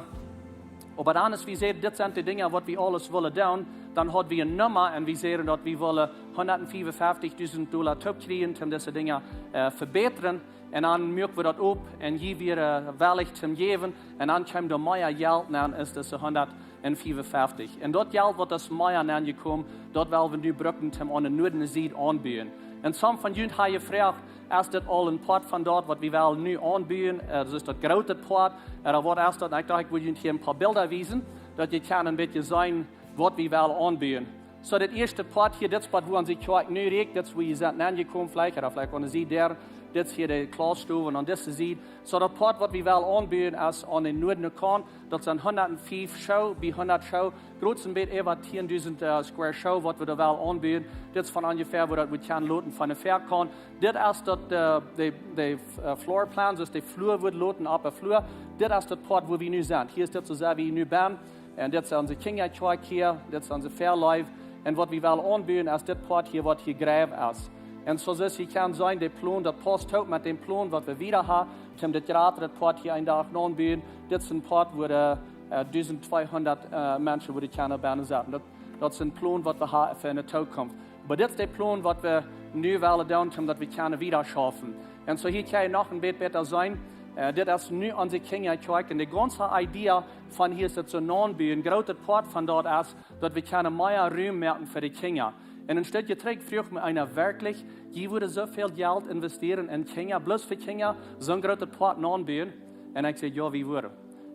oba dan, aus wie säden, dit sent de Dinja, waut wie aules wellen doonen, dan haud wie eene Numma un wie säden, daut wie wellen hundatfiefunfeftich dusent Dolla toopkjrieen, om dise Dinja, äh, vebätren. Un dan muak wie daut op un jie wieren wellich toom jäwen. Un dan kjeem doa mea Jelt nenn aus dise hundatfiefunfeftich. Un daut Jelt, waut es mea nenjekomen, daut well wie nu brucken, toom aun de Nuadensied aunbuen. Un some von junt haben jefroacht, es dit aul een Poat von daut, waut wie wellen nu aunbuen, äh, daut es daut groote Poat, ooda waut es daut? Un ekj docht, ekj well junt hia een poa Bilda wiesen, daut jie kjennen een bät seenen, waut wie wellen aunbuen. So, dit ieeschte Poat hia, dit es waut wie aun sikj Kjoakj nu rieekjen, dit es wua jie sent aunjekomen veleicht, ooda veleicht aun de Sied doa, dit es hia de Klausstow un aun dise Sied. So, daut Poat waut wie wellen aunbuen es aun de nuadne Kaunt, daut sent hundatfief Schoo bie hundat Schoo, groot sent bät äwa tieendusent, äh, square Schoo waut wie doa wellen aunbuen. Dit es von onjefäa wua daut wie kjennen loten von de Väakaunt. Dit es daut, äh, de, de, äh, floor plan, soo aus de Flua woat loten opp de Flua. Dit es daut Poat wua wie nu sent. Hia es dit soo aus wie nu sent. Un dit es onse Kjinjakjoakj hia, dit es onse Väaleew. Un waut wie wellen aunbuen es dit Poat hia waut hia jrew es. Un soo aus jie kjennen seenen, de Plon, daut pausst uk met dän Plon waut wie wieda haben, om dit jratre Poat hia een Dach aunbuen. Dit es een Poat wua de, äh, dusent tweehundat, äh, Menschen wua dee kjennen bennen setten. Daut, daut es een Plon waut wie haben fa de Tookunft. Oba dit es de Plon waut wie nu wellen doonen, om daut wie kjennen wieda schaufen. Un soo hia kjenn jie noch een bät bäta seenen. Äh, dit es nu onse Kjinjakjoakj. Un de gaunze Idee von hia es daut soo aunbuen, een grootet Poat von daut es, daut wie kjennen mea Rum moaken fa de Kjinja. Un een Stootje trigj fruach mie eena werkjlich, jie wudden soo väl Jelt investieren en Kjinja, bloos fa Kjinja, soo een grootet Poat aunbuen? Un ekj säd, jo, wie wudden.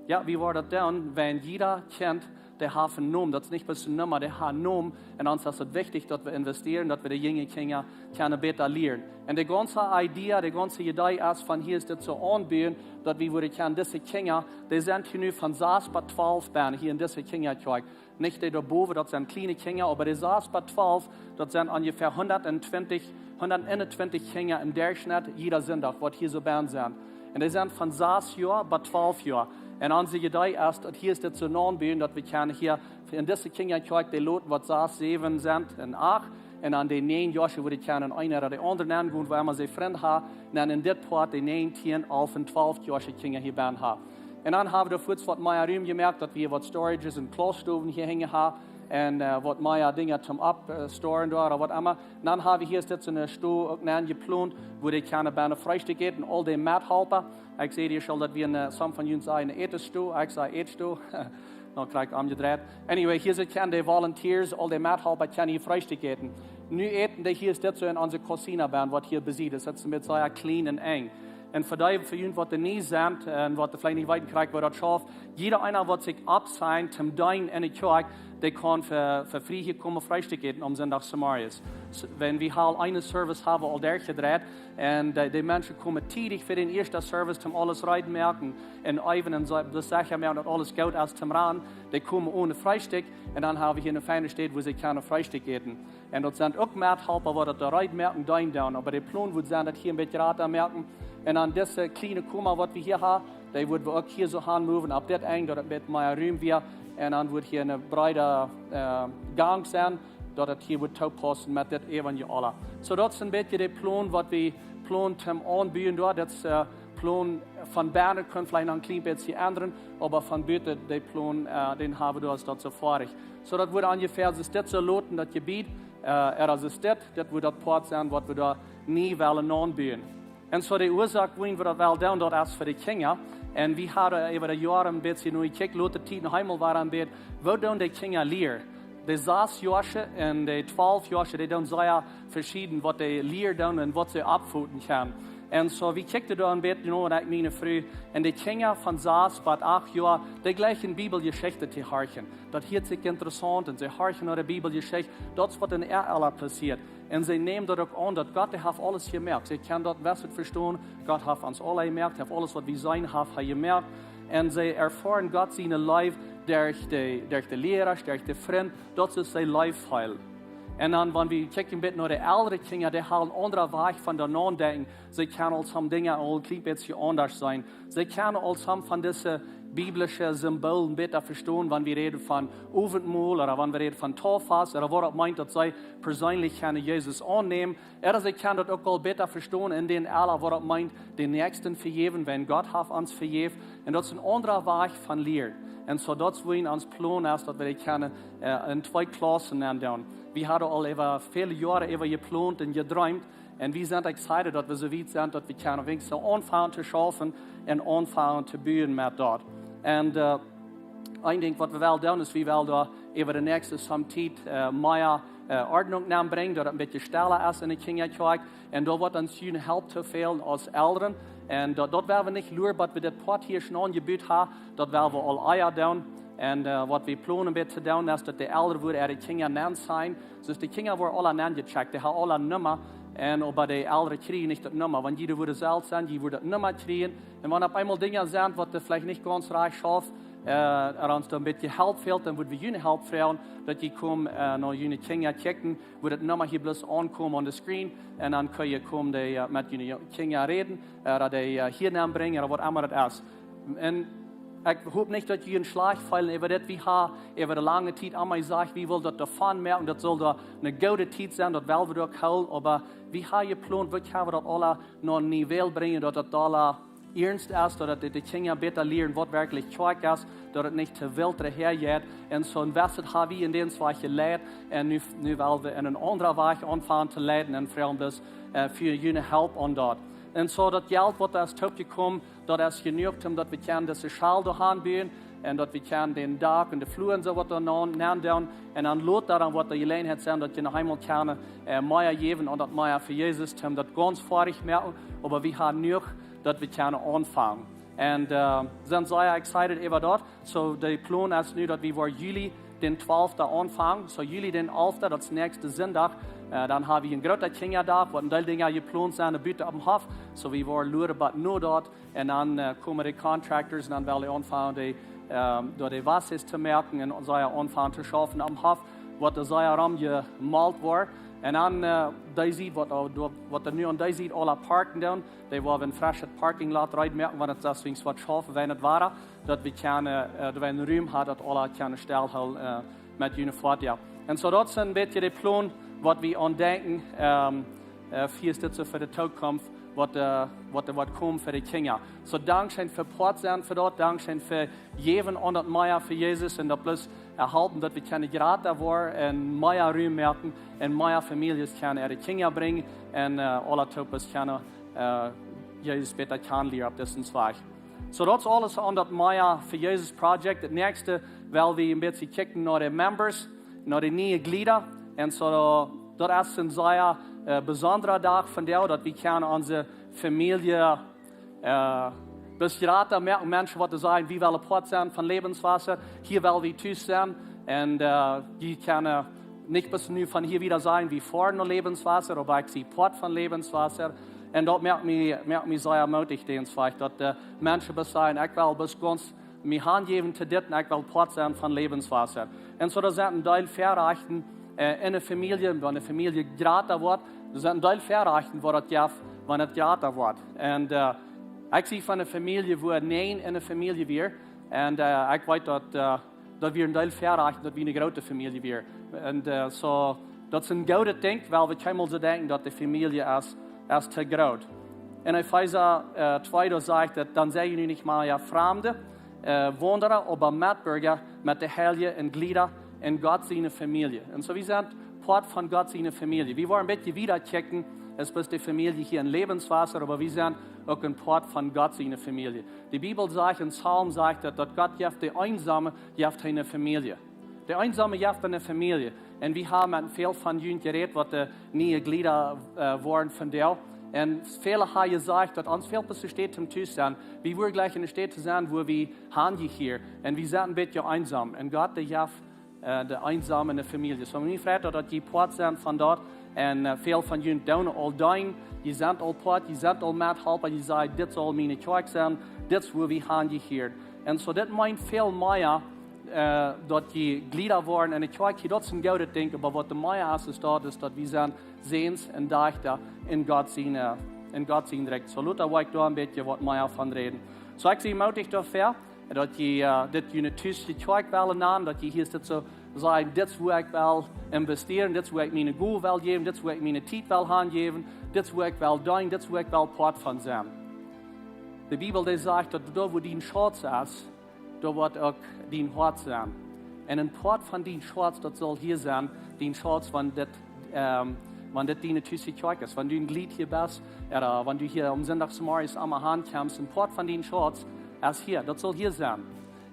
Jo, wie wudden daut doonen, wan jieda Kjint, dee haft een Nomen. Daut es nich bloos een Numma, dee haft een Nomen. Un ons es daut wichtich, daut wie investieren, daut wie de junge Kjinja kjennen bäta lieren. Un de gaunze Idee, de gaunze Idee es von hia es dit soo aunbuen, daut wie wudden kjennen dise Kjinja, dee sent hia nu von sas bat twalf bennen, hia en dise Kjinjakjoakj. Nich dee doa bowen, daut sent kjliene Kjinja, oba dee sas bat twalf, daut sent onjefäa hundat twintich, hundat twintich Kjinja em Derchschnitt, jieda Sindach, waut hia soo bennen sent. Un dee sent von sas Joa bat twalf Joa. Un onse Idee es, daut hia es dit soo aunbuen, daut wie kjennen hia en dise Kjinjakjoakj dee loten waut sas, säwen sent un acht. Un dan de näajen Joa, wua dee kjennen eena ooda de aundre nenn gonen, wua emma see Frind haben, un dan en dit Poat de näajen, tieen, alf un twalf Joa Kjinja hia bennen haben. Un dan haben wie doa fuaz waut mea Rum jemoakt, daut wie waut Storages un Klausstowen hia henjen haben. Un, äh, waut mea Dinja toom opp, äh, storen doa ooda waut emma. Un dan haben wie hia es dit soo een Stow uk nenn jeplont, wua dee kjennen bennen Freestikj äten, aul de Methalpa. Ekj säd hia aul, daut wie een, äh, some von junt säden, een Ätenstow, ekj säd Ätstow. Nu kjrie ekj omjedreit. Anyway, hia sent kjennen de volunteers, aul de Methalpa kjennen hia Freestikj äten. Nu äten dee hia es dit soo en onse cocina bennen, waut hia besied es. Daut es een bät sea kjlien un enj. Un fa dee, fa junt waut doa nie sent un waut veleicht nich weeten krakjt woo daut schauft, jieda eena waut sikj oppsajcht toom deenen en de Kjoakj, dee kaun fa, fa frie hia komen Freestikj äten aum Sindach zemorjes. S-, wan wie aul eene Service haben aul derchjedreit un de, de Menschen komen tiedich fa dän ieeschten Service toom aules reed moaken un äwen un soo, daut secha moaken daut aules goot es toom rannen, dee komen one Freestikj un dan haben wie hia eene fiene Städ wua see kjennen Freestikj äten. Un daut sent uk Methalpa waut daut doa reed moaken doonen, oba de Plon woat sennen daut hia een bät jrata moaken. Un dan dise kjliene Koma waut wie hia haben, dee woa wie uk hia soo aunmoven opp dit Enj, daut et een bät mea Rum wia. Un dan woat hia een breeda, äh, Gank sennen, daut et hia woat toopaussen met dit Evangel. Soo daut es een bät de Plon waut wie plonen toom aunbuen doa. Daut es, äh, Plon von bennen kaun veleicht noch een kjlien bät endren, oba von buten de Plon, äh, dän haben wie doa, es daut soo foadich. Soo daut woat onjefäa soo dit soo loten, daut Jebied, äh, es dit, daut woat daut Poat sennen waut wie doa nie wellen aunbuen. Un soo de Uasoak wuarom wie daut wellen doonen, daut es fa de Kjinja. Un wie haben äwa de Joaren een bät nu jekjikjt, lot de Tiet noch eemol woaren een bät, woo doonen de Kjinja lieren? De sas Joasche un de twalf Joasche, dee doonen sea veschieden waut dee lieren doonen un waut see oppfoten kjennen. Un soo, wie kjikjten doa een bät no, un ekj miene Fru, un de Kjinja von sas bat acht Joa, dee jlikjen Bibeljeschichten to horchen. Daut hieet sikj interessaunt un see horchen no de Bibeljeschicht. Daut es waut en äa Ella passieet. Un see nämen daut uk aun, daut Gott, dee haft aules jemoakt. See kjennen daut bäta vestonen. Gott haft ons aule jemoakt, haft aules waut wie seenen, haft hee jemoakt. Un see erfoaren Gott siene Leew derch de, derch de Liera, derch de Frind. Daut es see Leew feelen. Un dan, wan wie kjikjen bät no de elre Kjinja, dee haben een aundren Wajch von doa nodenkjen. See kjennen aul some Dinja aul een kjlien bät aundasch seenen. See kjennen aul some von dise biblische Symbolen bäta vestonen, wan wie räden von Owentmol ooda wan wie räden von Tauffast ooda waut daut meent, daut see perseenlich kjennen Jesus aunnämen. Ooda see kjennen daut uk aul bäta vestonen en dän Ella, waut daut meent, dän Näakjsten vejäwen, wan Gott haft ons vejäft. Un daut es een aundra Wajch von lieren. Un soo daut es wua ons Plon es, daut wie dee kjennen, äh, en twee Klaussen aundoonen. Wie haben aul äwa väle Joaren äwa jeplont un jedreemt. Un wie sent excited, daut wie soo wiet sent, daut wie kjennen weens soo aunfangen to schaufen un aunfangen to buen met daut. Un, äh, een Dinkj waut wie wellen doonen, es, wie wellen doa äwa de näakjste some Tiet, äh, mea, äh, Ordnunk nenbrinjen, daut et een bät stella es en de Kjinjakjoakj. Un doa woat ons june Help to fälen aus Elren. Un daut, daut woa wie nich luaren, waut wie dit Poat hia aul aunjebut haben, daut woa wie aul ea doonen. Un waut wie plonen bät to doonen es daut de Elren wudden äare Kjinja nenn sennen. Soo de Kjinja woaren aula nenn jecheckt, dee haben aula ne Numma. Un oba de Elren kjrieen nich de Numma. Wan jie doa wudden selfst sennen, jie wudden de Numma kjrieen. Un wan opp eemol Dinja sent waut veleicht nich gaunz rajcht schauft, ooda ons doa een bät Help fält, dan wudden wie june Help froagen, daut jie komen no june Kjinja kjikjen, wua de Numma hia bloos aunkomen aun de screen. Un dan kjenn jie komen dee met june Kjinja räden, ooda dee hia nenn brinjen ooda waut emma daut es. Un ekj hop nich daut jie junt schlajcht feelen äwa dit. Wie haben äwa de lange Tiet emma jesajcht, wie wellen daut doavon moaken, daut saul doa ne goode Tiet sennen, daut well wie uk hoolen. Oba wie haben jeplont, wie wellen daut aula no een Niveau brinjen, daut daut aula iernst es, daut de Kjinja bäta lieren waut werkjlich Kjoakj es, daut et nich to wilt doahäa jeit. Un soo een Wesset haben wie en dän Wajch jeleit. Un nu well wie en een aundren Wajch aunfangen to leiden un froagen bloos fa june Help aun daut. Un soo daut Jelt waut doa es toopjekomen, daut es jenuach om daut wie kjennen dise School doa han buen un daut wie kjennen dän Dak un de Flua un soo waut doa nenn doonen. Un dan lota dan woat de Jeläajenheit sennen daut jie noch eemol kjennen mea jäwen un daut mea fa Jesus, om daut gaunz foadich moaken. Oba wie haben jenuach daut wie kjennen aunfangen. Un sent sea excited äwa daut. Soo de Plon es nu daut wie woaren Juli dän twalften aunfangen. Soo Juli dän alften, daut es näakjsten Sindach, dan haben wie een grooten Kjinjadach, waut een Deel Dinja jeplont sent buten oppem Hoff. Soo wie woaren luaren bat no daut. Un dan komen de contractors un dan well dee aunfangen dee doa de Wasses to moaken un sea aunfangen to schaufen oppem Hoff, waut doa sea romjemolt woat. Un dan dee Sied, waut doa nu aun dee Sied aula parken doonen, dee woa wie een freschet parking lot reed moaken, wan et sest wiens waut schaufen, wan et woat, daut wie kjennen doa een Rum haben daut aula kjennen stellhoolen met june Foatieja. Un soo daut es een bät de Plon waut wie aun denkjen, fa dit soo fa de Tookunft, waut doa woat komen fa de Kjinja. Soo dankscheen fa Poat sennen fa daut, dankscheen fa jäwen aun daut mea fa Jesus un daut bloos halpen daut wie kjennen jrata woaren un mea Rum moaken un mea Famieljes kjennen äare Kjinja brinjen un aula toop kjennen Jesus bäta kjanen lieren opp disen Wajch. Soo daut es aules aun daut mea fa Jesus Project. Daut näakjste well wie een bät kjikjen no de members, no de niee Jlieda. Un soo daut es een sea besondra Dach vondoag, daut wie kjennen onse Famielje bät jrata moaken, Menschen waut doa sajen: Wie wellen Poat sennen von Lebenswasser, hia well wie tus sennen. Un jie kjennen nich bloos nu von hia wieda sajen: Wie foaren no Lebenswasser, oba ekj sie Poat von Lebenswasser. Un daut moakt mie sea mootich, dän Wajch, daut de Menschen bloos sajen: Ekj well bloos gaunz mie hanjäwen to dit un ekj well Poat sennen von Lebenswasser. Un soo doa sent een Deel Väarajchten en de Famielje, wan de Famielje jrata woat, doa sent een Deel Väarajchten waut daut jeft wan et jrata woat. Un ekj sie von ne Famielje wua näajen en de Famielje wieren. Un ekj weet daut daut wia een Deel Väarajchten daut wie ne groote Famielje wieren. Un soo daut es een goodet Dinkj, wiels wie kjeenmol soo denkjen daut de Famielje es to groot. En Efeesa twee doa sajcht et: Dan sie jie nu nich mea Framde, Waundra, oba Metbirja met de Heilje un Jlieda en Gott siene Famielje. Un soo wie sent Poat von Gott siene Famielje. Wie woaren een bät wieda kjikjen aus bloos de Famielje hia en Lebenswasser, oba wie sent uk een Poat von Gott siene Famielje. De Bibel sajcht, en Psalm sajcht et, daut Gott jeft de Eensome, jeft hee ne Famielje. De Eensome jeft ne Famielje. Un wie haben met väl von junt jerät waut de niee Jlieda woaren vondoag. Un väle haben jesajcht daut ons fält bloos ne Städ toom tus sennen. Wie wudden jleichen ne Städ to sennen wua wie hanjehieren. Un wie sent een bät eensom. Un Gott dee jeft de Eensome ne Famielje. Soo mie freit daut, daut jie Poat sent von daut. Un väl von junt doonen aul deenen. Jie sent aul Poat, jie sent aul Methalpa, jie sajen: Dit saul miene Kjoakj sennen, dit es wua wie hanjehieren. Un soo dit meent väl mea daut jie Jlieda woaren en ne Kjoakj hia, daut es een goodet Dinkj, oba waut doa mea es, es daut, es daut wie sent Säns un Dajchta en Gott sien Rikj. Soo lota woa ekj doa een bät waut mea von räden. Soo ekj sie mootich doafäa, daut jie dit june Tus Kjoakj wellen nanen, daut jie hia dit soo sajen: Dit es wua ekj well investieren, dit es wua ekj miene Gow well jäwen, dit es wua ekj miene Tiet well hanjäwen, dit es wua ekj well deenen, dit es wua ekj well Poat von sennen. De Bibel dee sajcht daut doa wua dien Schauz es, doa woat uk dien Hoat sennen. Un een Poat von dien Schauz, daut saul hia sennen, dien Schauz, wan dit diene Tus Kjoakj es, wan du een Jlied hia best, ooda wan du hia aum Sindach zemorjes emma hankjemst, een Poat von dien Schauz es hia, daut saul hia sennen.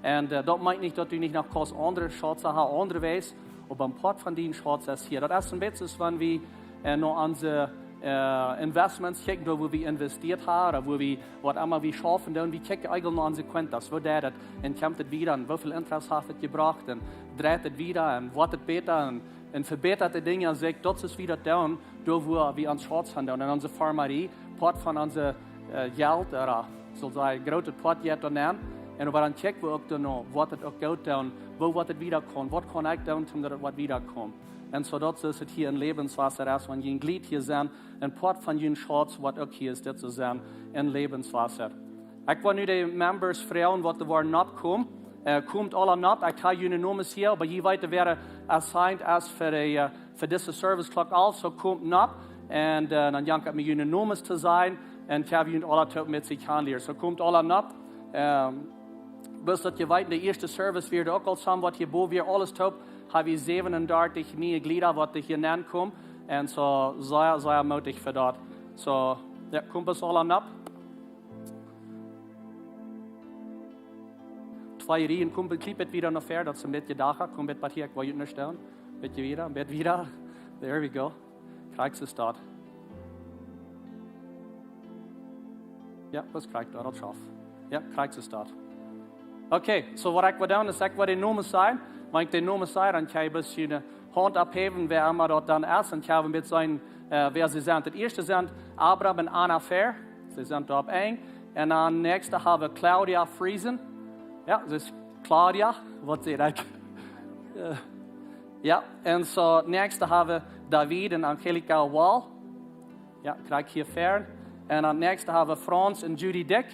Un daut meent nich daut du nich noch kaust aundre Schauzen haben aundre Wäaj, oba een Poat von dien Schauz es hia. Daut es een bät aus wan wie no onse äh, Investments kjikjen, doa wua wie investieet haben, ooda wua wie, waut emma wie schaufen doonen, wie kjikjen eejentlich no onse cuentas, woo deit et, un kjemt et wieda, un woo väl Interest haft et jebrocht, un dreit et wieda, un woat et bäta, un, un vebätat de Dinja, saj ekj, daut es woo wie daut doonen, doa wua wie ons Schauz haben doonen, en onse Farmarie, Poat von onse, äh, Jelt, ooda, saul sajen, grootet Poat jeit doa nenn, un oba dan kjikjen wie uk doano, woat et uk goot doonen, woo woat et wieda komen, waut kaun ekj doonen, om daut et woat wieda komen. Un soo daut es et hia en Lebenswasser es, wan jie een Jlied hia sent, een Poat von jun Schauz, waut uk hia es, dit to sennen en Lebenswasser. Ekj well nu de Members froagen, waut doa woaren nopp komen. Äh, komt aula nopp, ekj hab june Nomes hia, oba jie weeten, wäa assigned es fa de, äh, fa dise Service Klock alf, soo komt nopp. Un, äh, dan jankat mie june Nomes to sajen, un ekj hab junt aula toop met sikj aunlieren. Soo komt aula nopp. Ähm, Bloos daut jie weeten, de ieeschte Service wia uk aul soo waut hia bowen, wia aules toop, hab wie säwenundartich niee Jlieda, waut doa hia nenn komen. Un soo, sea, sea mootich fa daut. Soo, jo, komt bloos aula nopp. Twee Rieen, komt een kjlien bät wieda no ver, daut see een bät dagen, komt een bät hia, ekj well junt nich stonen. Bät wieda, bät wieda. There we go. Krakjt soo es daut. Jo, daut krakjt doa, daut schauft. Jo, krakjt soo es daut. Okay, soo waut ekj well doonen, es ekj well de Nomes sajen. Wan ekj de Nomes saj, dan kjenn jie bloos june Haunt opphäwen, wäa emma daut dan es. Un jie haben een bät seenen, äh, wäa see sent. Daut ieeschte sent Abram un Anna Fair. See sent doa opp eent. Un dan näakjste haben wie Claudia Friesen. Jo, see es Claudia, waut saj ekj? Äh, jo, un soo näakjste haben wie David un Angelika Wall. Jo, krakjt hia ver. Un dan näakjste haben wie Franz un Judy Dyck.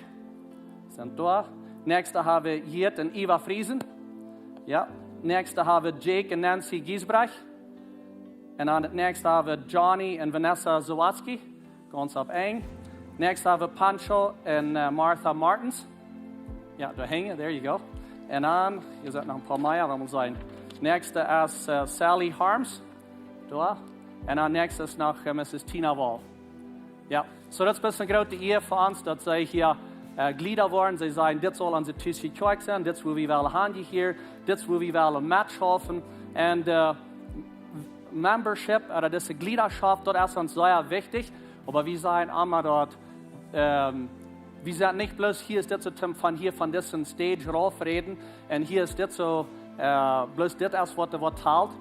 Sent doa. Näakjste haben wie Jit un Eva Friesen. Jo. Näakjste haben wie Jake un Nancy Giesbrecht. Un dan daut näakjste haben wie Johnny un Vanessa Zawatzki. Gaunz opp eent. Näakjste haben wie Pancho un, äh, Martha Martens. Jo, doa hinjen, there you go. Un dan, hia sent noch een poa mea, waut mott sennen. Näakjste es, äh, Sally Harms. Doa. Un dan näakjste es noch, äh, Missus Tina Wall. Jo, soo daut es best eene groote Ea fa ons, daut see hia, äh, Jlieda woaren. See sajen, dit saul onse Tus Kjoakj sennen, dit es wua wie wellen han hia, dit es wua wie wellen metschaufen. Un, äh, Membership, ooda dise Jliedaschoft, daut es ons sea wichtich. Oba wie sajen emma daut, ähm, wie sent nich bloos hia es dit soo toom von hia von dise Stage rauf räden. Un hia es dit soo, äh, bloos dit es waut, waut talt.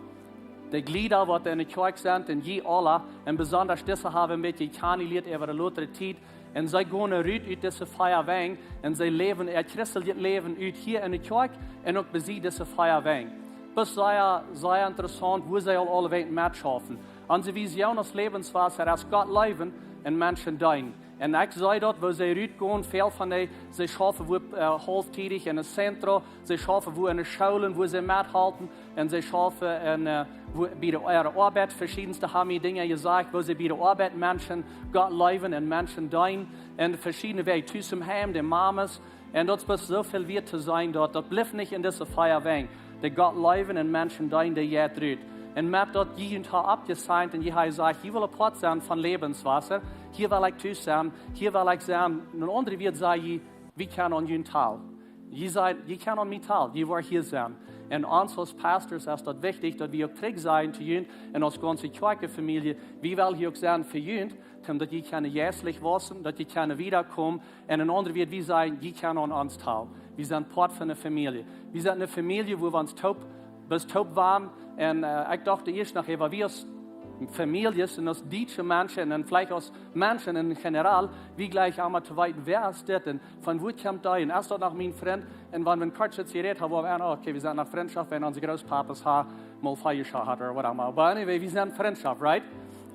De Jlieda, waut en de Kjoakj sent, un jie aula, un besonda dise haben een bät kjannenjelieet äwa de latste Tiet. Un see gonen rut ut dise vea Wenj, un see läwen äa christeljet Läwen ut hia en de Kjoakj, un uk bie dise vea Wenj. Daut es sea, sea interessaunt, woo see aul aule Wenj metschaufen. Onse Vision aus Lebenswasser es Gott leewen un Menschen deenen. Un ekj see daut, woo see rutgonen, väl von dee, see schaufen woo, äh, haulftiedich en de Zentren, see schaufen woo en de Schoolen, woo see methalpen, un see schaufen en, äh, woo, bie de, äare Oabeit, veschiedne haben mie Dinja jesajcht, woo see bie de Oabeit Menschen Gott leewen un Menschen deenen, en veschiedne Wäaj, tus em Heim, de Mamas, un daut es soo väl wieet to sennen, daut, daut blift nich en dise vea Wenj. De Gott leewen un Menschen deenen, dee jeit rut. Un met daut jie junt haben aufjesajcht un jie haben jesajcht, jie wellen Poat sennen von Lebenswasser, hia well ekj tus sennen, hia well ekj sennen. En aundre Wieed saj jie, wie kjennen aun junt talen. Jie sent, jie kjennen aun mie talen, jie woaren hia sennen. Un ons aus Pastors es daut wichtich, daut wie uk trigj sajen to junt un aus gaunze Kjoakjenfamielje, wie wellen hia uk sennen fa junt, om daut jie kjennen jeistlich wausen, daut jie kjennen wiedakomen. Un en aundre Wieed, wie sajen, jie kjennen aun ons talen. Wie sent Poat von eene Famielje. Wie sent eene Famielje, wua wie ons toop, best toop wonen. Un, äh, ekj docht ieescht noch, hey, wua wie aus Famieljes un aus dietsche Menschen un veleicht aus Menschen en general, wie jleichen emma to weeten, wäa es dit un von wua kjemt dee un es daut noch mien Frint? Un wan wie een kortschet jerät haben, woa wie aun, oh, okay, wie sent noch Frintschoft, wan onse Grootpapas haben mol Feeja jehaut ooda waut emma. But anyway, wie sent Frintschoft, right?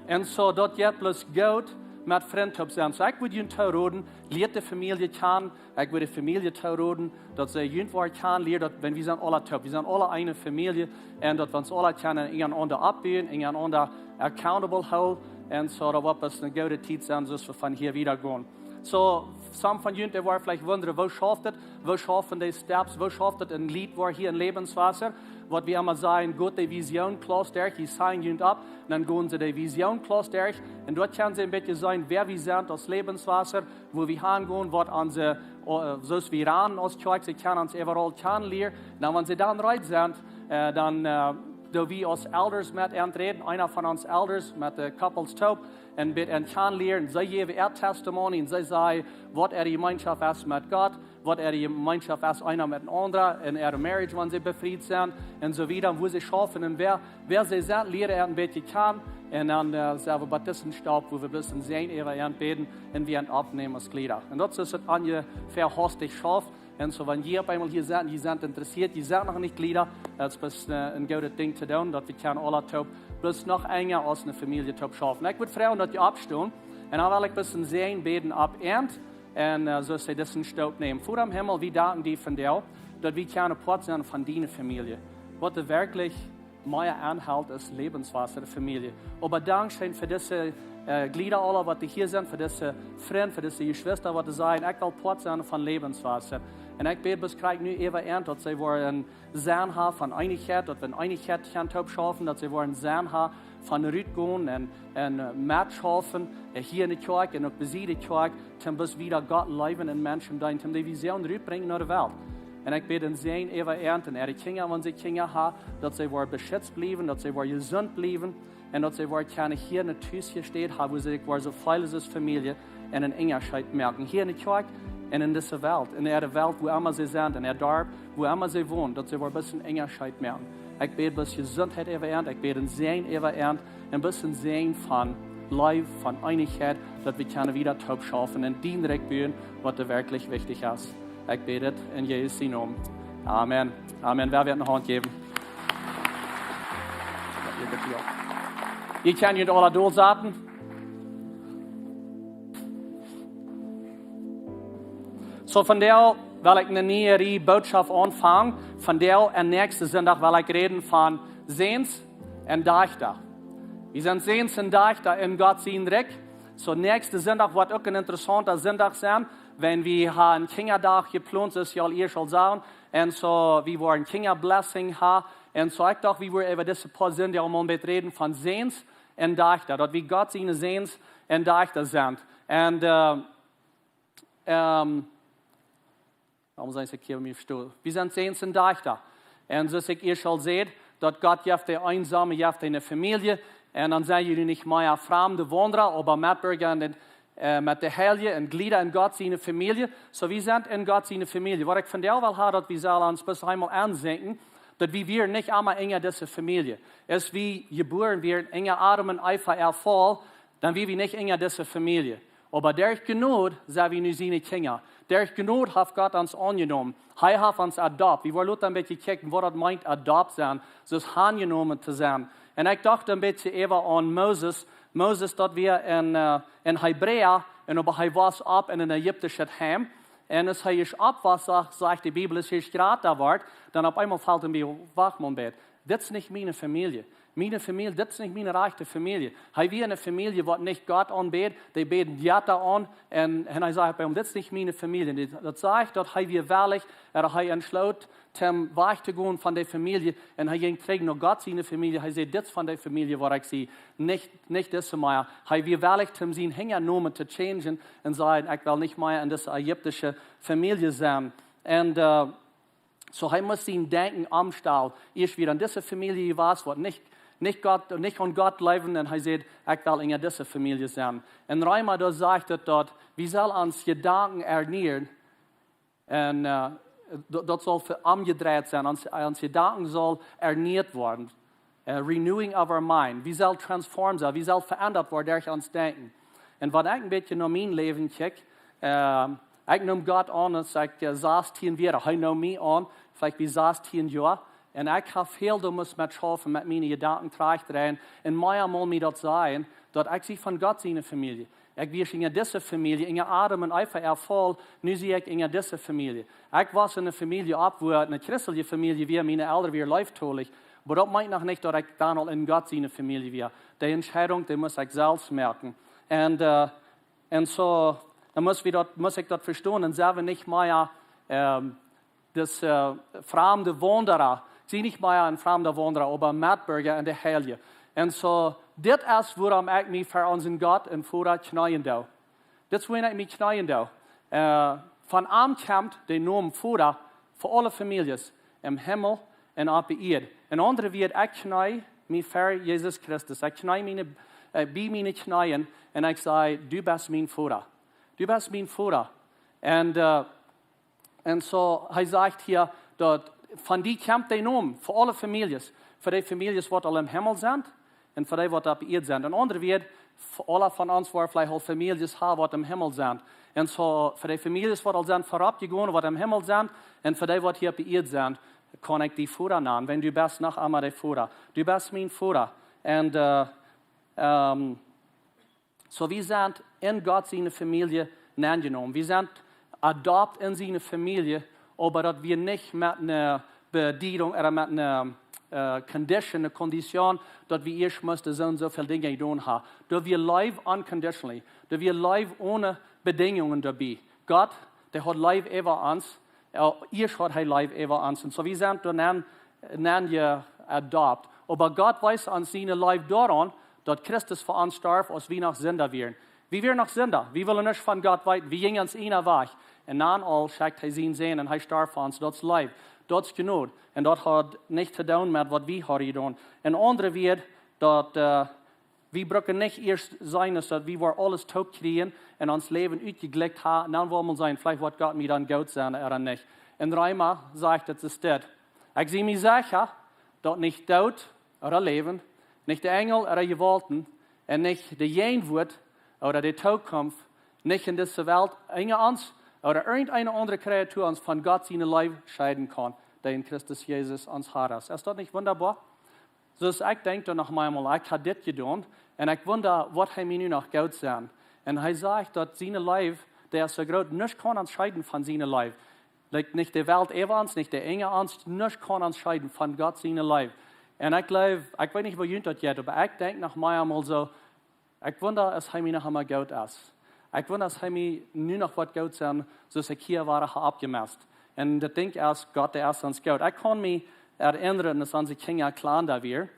Un soo, daut jeit bloos goot met Frint toop sennen. Soo, ekj wudd junt tooroden, lieet de Famielje kjanen, ekj wudd de Famielje tooroden, daut see junt woaren kjanen lieren, daut, wan wie sent aula toop, wie sent aula eene Famielje, un daut wie ons aula kjennen enjarenaunda oppbuen, enjarenaunda accountable hoolen, un soo, daut woat best eene goode Tiet sennen, soo aus wie von hia wiedagonen. Soo, some von junt, dee woaren veleicht wundren, woo schauft et, woo schaufen dee Steps, woo schauft et een Jlied woaren hia en Lebenswasser, waut wie emma sajen, goot de Vision Klauss derch, jie signen junt opp, un dan gonen see de Vision Klauss derch, un doa kjennen see een bät seenen, wäa wie sent aus Lebenswasser, wua wie hangonen, waut onse, äh, soo aus wie ranen aus Kjoakj, see kjennen ons äwaraul kjanen lieren. Dan, wan see dan reed sent, äh, dan, äh, Doa wie aus Elders met an räden, eena von ons Elders met de Couples toop, un bät an kjanen lieren. See jäwen äa Testimony un see sajen, waut äare Jemeenschoft es met Gott, waut äare Jemeenschoft es eena met een aundra, en äare Marriage, wan see befriet sent, un soo wieda, woo see schaufen un wäa, wäa see sent, lieren an een bät kjanen. Un dan, äh, sent wie bie disen Staup, wua wie bloos een Säajen äwa an bäden un wie an oppnämen aus Jlieda. Un daut es daut onjefäa, woo daut schauft. Un soo, wan jie opp eemol hia sent, jie sent interessieet, jie sent noch nich Jlieda, daut es bloos, äh, een goodet Dinkj to doonen, daut wie kjennen aula toop, bloos noch enja aus eene Famielje toop schaufen. Ekj wudd froagen, daut jie oppstonen. Un dan well ekj bloos een Säajen bäden opp an. Un, äh, soo aus see disen Staup nämen. Voda em Himmel, wie danken die vondoag, daut wie kjennen Poat sennen von diene Famielje. Waut werkjlich mea aunhelt aus Lebenswasser Famielje. Oba dankscheen fa dise, äh, Jlieda aula, waut hia sent, fa dise Frind, fa dise Jeschwista, waut sajen, ekj well Poat sennen von Lebenswasser. Un ekj bäd bloos krakjt nu äwa an, daut see woaren Senn haben von Eenichkjeit, daut wie en Eenichkjeit kjennen toop schaufen, daut see woaren Senn haben von rutgonen un, un, äh, metschaufen, äh, hia enne Kjoakj un uk buta de Kjoakj, toom bloos wieda Gott leewen un Menschen deenen, toom de Vision rutbrinjen no de Welt. Un ekj bäd een Säajen äwa an un äare Kjinja, wan see Kjinja haben, daut see woaren beschützt bliewen, daut see woaren jesunt bliewen un daut see woaren kjennen hia een Tus jestäd haben, wua see sikj woaren soo feelen aus Famielje un een Unjascheet moaken. Hia enne Kjoakj un en dise Welt, en äare Welt, wua emma see sent, en äa Darp, wua emma see wonen, daut see woaren bloos een Unjascheet moaken. Ekj bäd bloos Jesuntheit äwa an, ekj bäd een Säajen äwa an, un bloos een Säajen von Leew, von Eenichkjeit, daut wie kjennen wieda toop schaufen un dien Rikj buen, waut werkjlich wichtich es. Ekj bäd dit en Jesus sienen Nomen. Amen. Amen. Woa wie eene Haunt jäwen? Jie kjennen junt aula dolsaten. Soo, vondoag well ekj eene niee Rieej Bootschoft aunfangen. Vondoag un näakjsten Sindach well ekj räden von Säns un Dajchta. Wie sent Säns un Dajchta en Gott sien Rikj. Soo, näakjsten Sindach woat uk een interessaunta Sindach sennen, wan wie haben Kjinjadach jeplont, soo aus jie aul ieescht aul sagen. Un soo, wie woaren Kjinjablessing haben. Un soo, ekj docht, wie woaren äwa dise poa Sindach aul mol een bät räden von Säns un Dajchta. Daut wie Gott siene Säns un Dajchta sent. Un, äh, ähm, wuarom saj ekj hia biem Stool? Wie sent Säns un Dajchta. Un soo aus ekj ieescht aul säd, daut Gott jeft de Eensome, jeft eene Famielje. Un dan sent jie nich mea framde Waundra, oba Metbirja en de, äh, met de Heilje un Jlieda en Gott siene Famielje. Soo, wie sent en Gott siene Famielje. Waut ekj vondoag well haben, daut wie sellen ons bloos eemol aunseenen, daut wie wieren nich emma enja dise Famielje. Aus wie jebuaren wieren, enja Adam un Eva äa Faul, dan wieren wie nich enja dise Famielje. Oba derch Jnod sent wie nu siene Kjinja. Derch Jnod haft Gott ons aunjenomen. Hee haft ons adopt. Wie woaren lota een bät kjikjen, waut daut meent, adopt sennen. Soo aus aunjenomen to sennen. Un ekj docht een bät äwa aun Moses. Moses, daut wia en, äh, en Hebräa. Un oba hee wos opp en een ägiptischet Heim. Un aus hee ieescht oppwos, sajcht, sajcht de Bibel, aus hee ieescht jrata wort, dan opp eemol felt am bie, wacht mol een bät. Dit es nich miene Famielje. Miene Famielje, dit es nich miene rajchte Famielje. Hee wia en eene Famielje, waut nich Gott aunbäd, dee bäden Jetta aun. Un, un hee säd bie am, dit es nich miene Famielje. Un daut sajcht, daut hee wia wellich, un hee entschloot, toom wajch to gonen von de Famielje. Un hee jinkj trigj no Gott siene Famielje. Hee säd, dit es von de Famielje, wua ekj sie, nich, nich dise mea. Hee wia wellich, toom sienen Nomen to changen un sajen, ekj well nich mea en dise ägiptische Famielje sennen. Un, äh, Soo, hee must sien Denkjen omstalen. Ieescht wia en dise Famielje jewast, waut nich, nich Gott, nich aun Gott jleewd, un hee säd, ekj well enja dise Famielje sennen. Un Reema, doa sajcht et daut, wie sellen onse Jedanken ernieren. Un, äh, daut, daut saul fa omjedreit sennen. Ons, onse Jedanken saul erniert woaren. Äh, renewing of our mind. Wie sellen transformed sennen, wie sellen veendat woaren derch ons Denkjen. Un wan ekj een bät no mien Läwen kjikj, äh, ekj neem Gott aun, aus ekj, äh, sastieen wia, hee neem mie aun, veleicht bie sastieen Joa. Un ekj hab väl doa must metschaufen, met miene Jedanken trajcht to kjrieen. Un mea mol mie daut sajen, daut ekj sie von Gott siene Famielje. Ekj wia enja dise Famielje, enja Adam un Eva äa Faul, nu sie ekj enja dise Famielje. Ekj wos en eene Famielje opp, wua et eene christelje Famielje wia, miene Elren wieren leeftolich. Oba daut meent noch nich, daut ekj dan aul en Gott siene Famielje wia. De Entscheidunk, dee must ekj selfst moaken. Un, äh, un soo, dan must wie daut, must ekj daut vestonen, un sent wie nich mea, ähm, dis, äh, framde Waundra. Ekj sie nich mea een framda Waundra, oba Metbirja en de Heilje. Un soo, dit es wuarom ekj mie ver onsen Gott un Voda kjneeen doo. Dit es wuarom ekj mie kjneeen doo. Äh, von am kjemt de Nomen Voda fa aule Famieljes em Himmel un opp de Ieed. En aundre Wieed, ekj kjnee mie ver Jesus Christus. Ekj kjnee mie, äh, bie miene Kjneeen un ekj saj: "Du best mien Voda. Du best mien Voda." Un, äh, un soo, hee sajcht hia, daut von die kjemt de Nomen fa aule Famieljes, fa de Famieljes waut aul em Himmel sent un fa dee waut opp Ieed sent. En aundre Wieed, fa aule von ons woaren veleicht aul Famieljes haben waut em Himmel sent. Un soo, fa de Famieljes waut aul sent verropp jegonen, waut em Himmel sent, un fa dee waut hia opp Ieed sent, kaun ekj die Voda nanen, wiels du best noch emma de Voda. Du best mien Voda. Un, äh, ähm, soo, wie sent en Gott siene Famielje aunjenomen. Wie sent adopt en siene Famielje, oba daut wia nich met eene Bediedung ooda met eene, äh, Condition, eene Kondition, daut wie ieescht musten soo un soo väl Dinja jedonen haben. Daut wia Leew unconditionally. Daut wia Leew one Bedinjungen doabie. Gott, dee haud Leew äwa ons. Ieescht haud hee Leew äwa ons. Un soo, wie sent doa nenn, nenn jeadopt. Oba Gott wiest ons siene Leew doaraun, daut Christus fa ons storf, aus wie noch Sinda wieren. Wie wieren noch Sinda. Wie wullen nuscht von Gott weeten. Wie jinjen ons eenen Wajch. Un dan aul schekjt hee sienen Sän un hee storf fa ons. Daut es Leew. Daut es Jnod. Un daut haud nuscht to doonen met waut wie hauden jedonen. En aundre Wieed, daut, äh, wie brucken nich ieescht seenen, daut wie woaren aules toop kjrieen un ons Läwen utjejlikjt haben, un dan woa wie seenen, veleicht woat Gott mie dan goot sennen ooda nich. En Reema sajcht et, es dit: "Ekj sie mie secha, daut nich Doot ooda Läwen, nich de Enjel ooda Jewaulten, un nich de Jäajenwoat ooda de Tookunft, nich en dise Welt, unja ons ooda irjenteene aundre Kreatua ons von Gott siene Leew scheiden kaun, dee en Christus Jesus ons Har es." Es daut nich wundaboa? Soo aus ekj denkj doa noch mol, ekj hab dit jedonen un ekj wunda, woat hee mie nu noch goot sennen. Un hee sajcht, daut siene Leew, dee es soo groot, nuscht kaun ons scheiden von siene Leew. Like, nich de Welt äwa ons, nich de Enjel ons, nuscht kaun ons scheiden von Gott siene Leew. Un ekj jleew, ekj weet nich, woo junt daut jeit, oba ekj denkj noch mol soo, ekj wunda, aus hee mie noch emma goot es. Ekj wunda, aus hee mie nu noch woat goot sennen, soo aus ekj hia wia oppjemoakt. Un daut Dinkj es, Gott, dee es ons goot. Ekj kaun mie erinnren, aus onse Kjinja kjlanda wieren.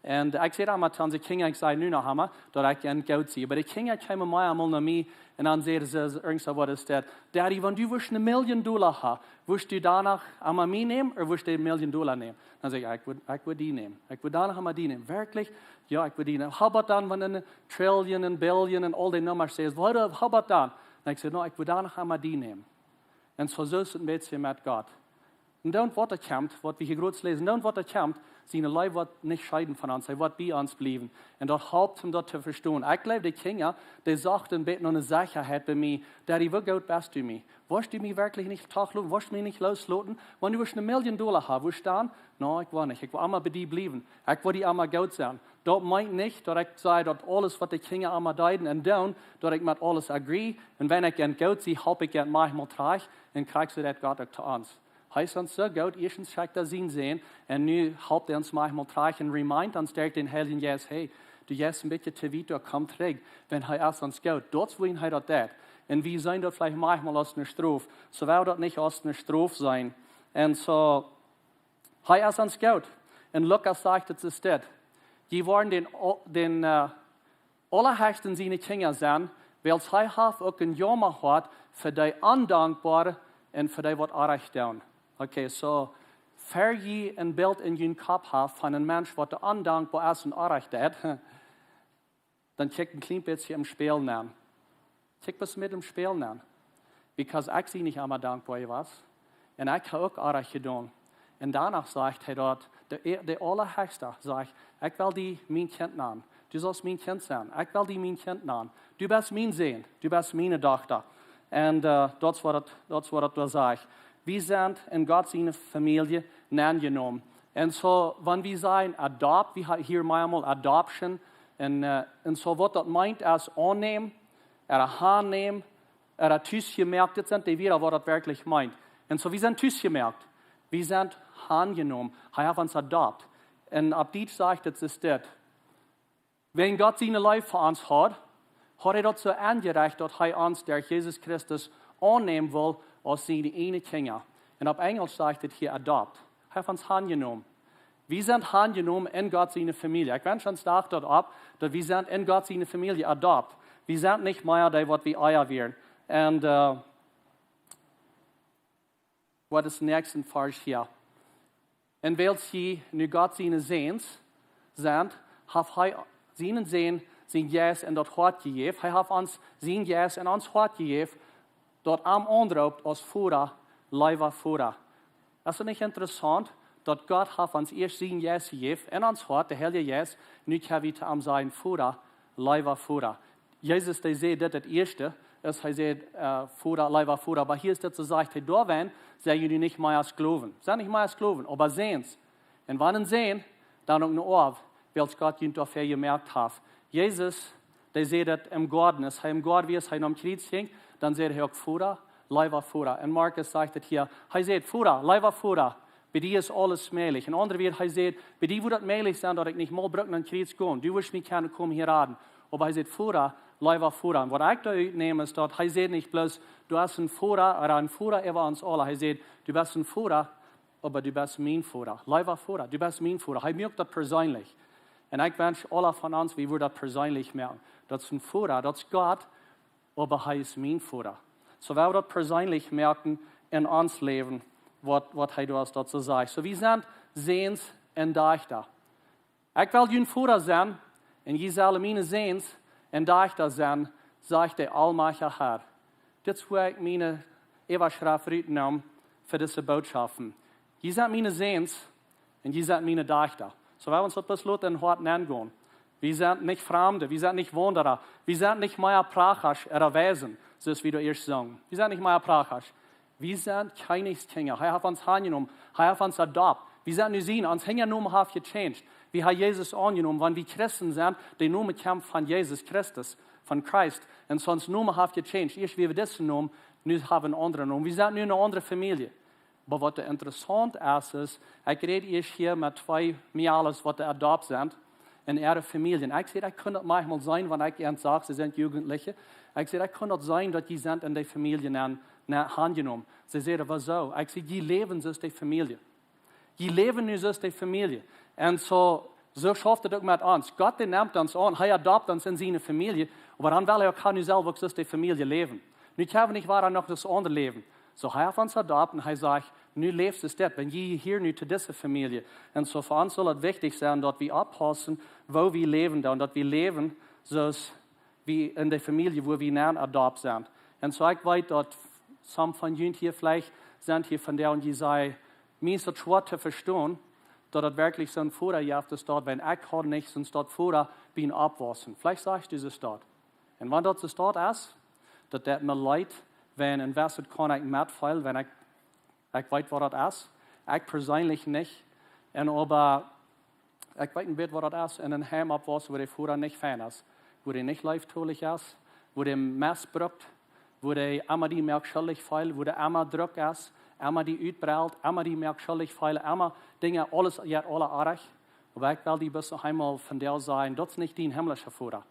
Un ekj säd emma to onse Kjinja, ekj saj nu noch emma, daut ekj an goot sie. Oba de Kjinja kjeemen mie emol no mie un dan säden see, irjent soo waut es daut: "Daddy, wan du wurscht eene Million Dolla haben, wurscht du dan noch emma mie nämen, ooda wurscht du de Million Dolla nämen?" Dan saj ekj: "Ekj wudd, ekj wudd die nämen. Ekj wudd dan noch emma die nämen." "Werkjlich?" "Jo, ekj wudd die nämen." "How about dan, wan een Trillion un Billion un aul dee Nummasch sent, waut, how about dan?" Dan ekj saj: "No, ekj wudd dan noch emma die nämen." Un soo, soo es et een bät met Gott. Un dan waut doa kjemt, waut wie hia groot läsen, dan waut doa kjemt, siene Leew woat nich scheiden von ons, hee woat bie ons bliewen. Un daut halpt am daut to vestonen. Ekj jleew, de Kjinja, dee sochten een bät no eene Sechaheit bie mie: "Daddy, woo goot best du mie? Woascht du mie werkjlich nich trigj loten? Woascht mie nich loosloten? Wan du wurscht eene Million Dolla haben, wurscht dan?" "No, ekj woa nich. Ekj woa emma bie die bliewen. Ekj woa die emma goot sennen." Daut meent nich, daut ekj saj, daut aules, waut de Kjinja emma deeden un doonen, daut ekj met aules agree. Un wan ekj an goot sie, halp ekj an maunchmol trigj un kjrieech soo daut Gott uk to ons. Hee es ons soo goot, ieeschtens schekjt hee sienen Sän, un nu halpt hee ons maunchmol trigj un remind ons derch dän Heiljen Jeist: "Hey, du jeist een bät to wiet, komm trigj." Wan hee es ons goot, daut es wuarom hee daut deit. Un wie seenen daut veleicht maunchmol aus eene Strof. Soo well daut nich aus eene Strof sennen. Un soo, hee es ons goot. Un Lukas sajcht et, es dit: "Jie woaren dän, dän, äh, Aulahechsten siene Kjinja sennen, wiels hee haft uk een Jäwentjoa jehaut fa dee Ondankboare un fa dee waut Orrajcht doonen." Okay, soo, ver jie een Bilt en jun Kopp haben von een Mensch, waut dee ondankboa es un Orrajcht deit, dan kjikjt een kjlien bät em Spieejel nenn. Kjikjt bloos met em Spieejel nenn. Because ekj sie nich emma dankboa jewast. Un ekj hab uk Orrajcht jedonen. Un doano sajcht hee daut, de, de Aulahechsta sajcht: "Ekj well die mien Kjint nanen. Du saust mien Kjint sennen. Ekj well die mien Kjint nanen. Du best mien Sän. Du best miene Dochta." Un, äh, daut es waut et, daut es waut et doa sajcht. Wie sent en Gott siene Famielje aunjenomen. Un soo, wan wie sajen adopt, wie haben hia meamol adoption, un, äh, un soo waut daut meent es aunnämen, ooda aunnämen, ooda tus jemoakt, dit sent de Wieed, waut daut werkjlich meent. Un soo, wie sent tus jemoakt. Wie sent aunjenomen. Hee haft ons adopt. Un opp Dietsch sajcht et, es dit: Wäajen Gott siene Leew fa ons haud, haud hee daut soo aunjerecht, daut hee ons derch Jesus Christus aunnämen wull aus siene ieejne Kjinja. Un opp Enjlisch sajcht et hia adopt. Hee haft ons aunjenomen. Wie sent aunjenomen en Gott siene Famielje. Ekj wensch ons, dacht daut opp, daut wie sent en Gott siene Famielje, adopt. Wie sent nich mea dee, waut wie ea wieren. Un, äh, waut es de näakjste Varsch hia? Un wiels jie nu Gott siene Säns sent, haft hee sienen Sän sien Jeist en daut Hoat jejäft. Hee haft ons sien Jeist en ons Hoat jejäft, daut am aunroopt aus Voda, leewa Voda. Es daut nich interessaunt, daut Gott haft ons ieescht sien Jeist jejäft en ons Hoat, de Heilje Jeist, nu kjenn wie to am sajen, Voda, leewa Voda. Jesus, dee säd dit daut ieeschte, aus hee säd, äh, Voda, leewa Voda. Oba hia es dit soo, sajcht hee: Doawäajen sent jie nu nich mea Sklowen. Sent nich mea Sklowen, oba Säns. Un wan een Sän, dan uk een Oaw, wiels Gott junt doafäa jemoakt haft. Jesus, dee säd daut em Goaden, aus hee em Goaden wia, aus hee nom Kjriez jinkj, dan säd hee uk: Voda, leewa Voda. Un Markus sajcht daut hia, hee säd: Voda, leewa Voda, bie die es aules mäajlich. En aundre Wieed, hee säd: Bie die wudd daut mäajlich sennen, daut ekj nich mol bruck nom Kjriez gonen. Du wurscht mie kjennen komen hia raden. Oba hee säd: Voda, leewa Voda. Un waut ekj doa utnäm, es daut hee säd nich bloos: Du best een Voda, ooda een Voda äwa ons aula. Hee säd: Du best een Voda, oba du best mien Voda. Leewa Voda, du best mien Voda. Hee moakt daut perseenlich. Un ekj wensch, aula von ons, wie wudden daut perseenlich moaken. Daut es een Voda, daut es Gott, oba hee es mien Voda. Soo, wie wudden daut perseenlich moaken en ons Läwen, waut, waut hee doa daut soo sajcht. Soo, wie sent Säns un Dajchta. Ekj well jun Voda sennen, un jie sellen miene Säns un Dajchta sennen, sajcht de aulmajchtja Herr. Dit es, wua ekj miene Äwaschreft rutneem fa dise Bootschoften. Jie sent miene Säns un jie sent miene Dajchta. Soo, wie ons opp daut Lot en Hoat aungonen. Wie sent nich Framde, wie sent nich Waundra, wie sent nich mea Prachasch ooda Weisen, soo aus wie doa ieescht sungen. Wie sent nich mea Prachasch. Wie sent Kjennichskjinja. Hee haft ons aunjenomen. Hee haft ons adopt. Wie sent nu siene. Ons Nomen haft jechanged. Wie haben Jesus aunjenomen. Wan wie Christen sent, de Nomen kjemt von Jesus Christus, von Christ. Un soo ons Nomen haft jechanged. Ieescht wia wie disen Nomen, nu haben wie een aundren Nomen. Wie sent nu eene aundre Famielje. Oba waut doa interessaunt es, es, ekj räd ieescht hia met twee Mejales, waut doa adopt sent en äare Famieljen. Ekj säd, ekj kunn daut maunchmol seenen, wan ekj an sach, see sent Jugendliche. Ekj säd, ekj kunn daut seenen, daut jie sent en de Famielje nenn, nenn aunjenomen. See säden: Woo soo? Ekj säd: Jie läwen soo aus de Famielje. Jie läwen nu soo aus de Famielje. Un soo, soo schauft et uk met ons. Gott, dee nemt ons aun, hee adopt ons en siene Famielje, oba dan well hee uk, hee nu selfst uk soo aus de Famielje läwen. Nu kjenn wie nich wieda noch soo aundasch läwen. Soo, hee haft ons adopt un hee sajcht: Nu läft et dit, wan jie hia nu to dise Famielje. Un soo, fa ons saul et wichtich sennen, daut wie oppaussen, woo wie läwen doonen, daut wie läwen soo aus wie en de Famielje, wua wie nenn adopt sent. Un soo, ekj weet, daut some von junt hia veleicht sent hia vondoag un jie sajen: Mie es daut schwoa to vestonen, daut et werkjlich soon Voda jeft, aus daut, wan ekj haud nich soon Voda bie mien Oppwaussen. Veleicht sajchst du soo daut. Un wan daut soo daut es, daut deit mie leet, wan, un woo daut kaun ekj metfeelen, wan ekj, ekj weet, waut daut es. Ekj perseenlich nich. Un oba ekj weet een bät, waut daut es, en een Heim oppwaussen, wua de Voda nich fein es, wua dee nich leeftolich es, wua dee mesbrukt, wua dee emma die moakt schuldich feelen, wua dee emma Druck es, emma die utbrellt, emma die moakt schuldich feelen, emma Dinja, aules, jo, aule oajch. Oba ekj well die bloos noch eemol vondoag sajen, daut es nich dien himmlischa Voda.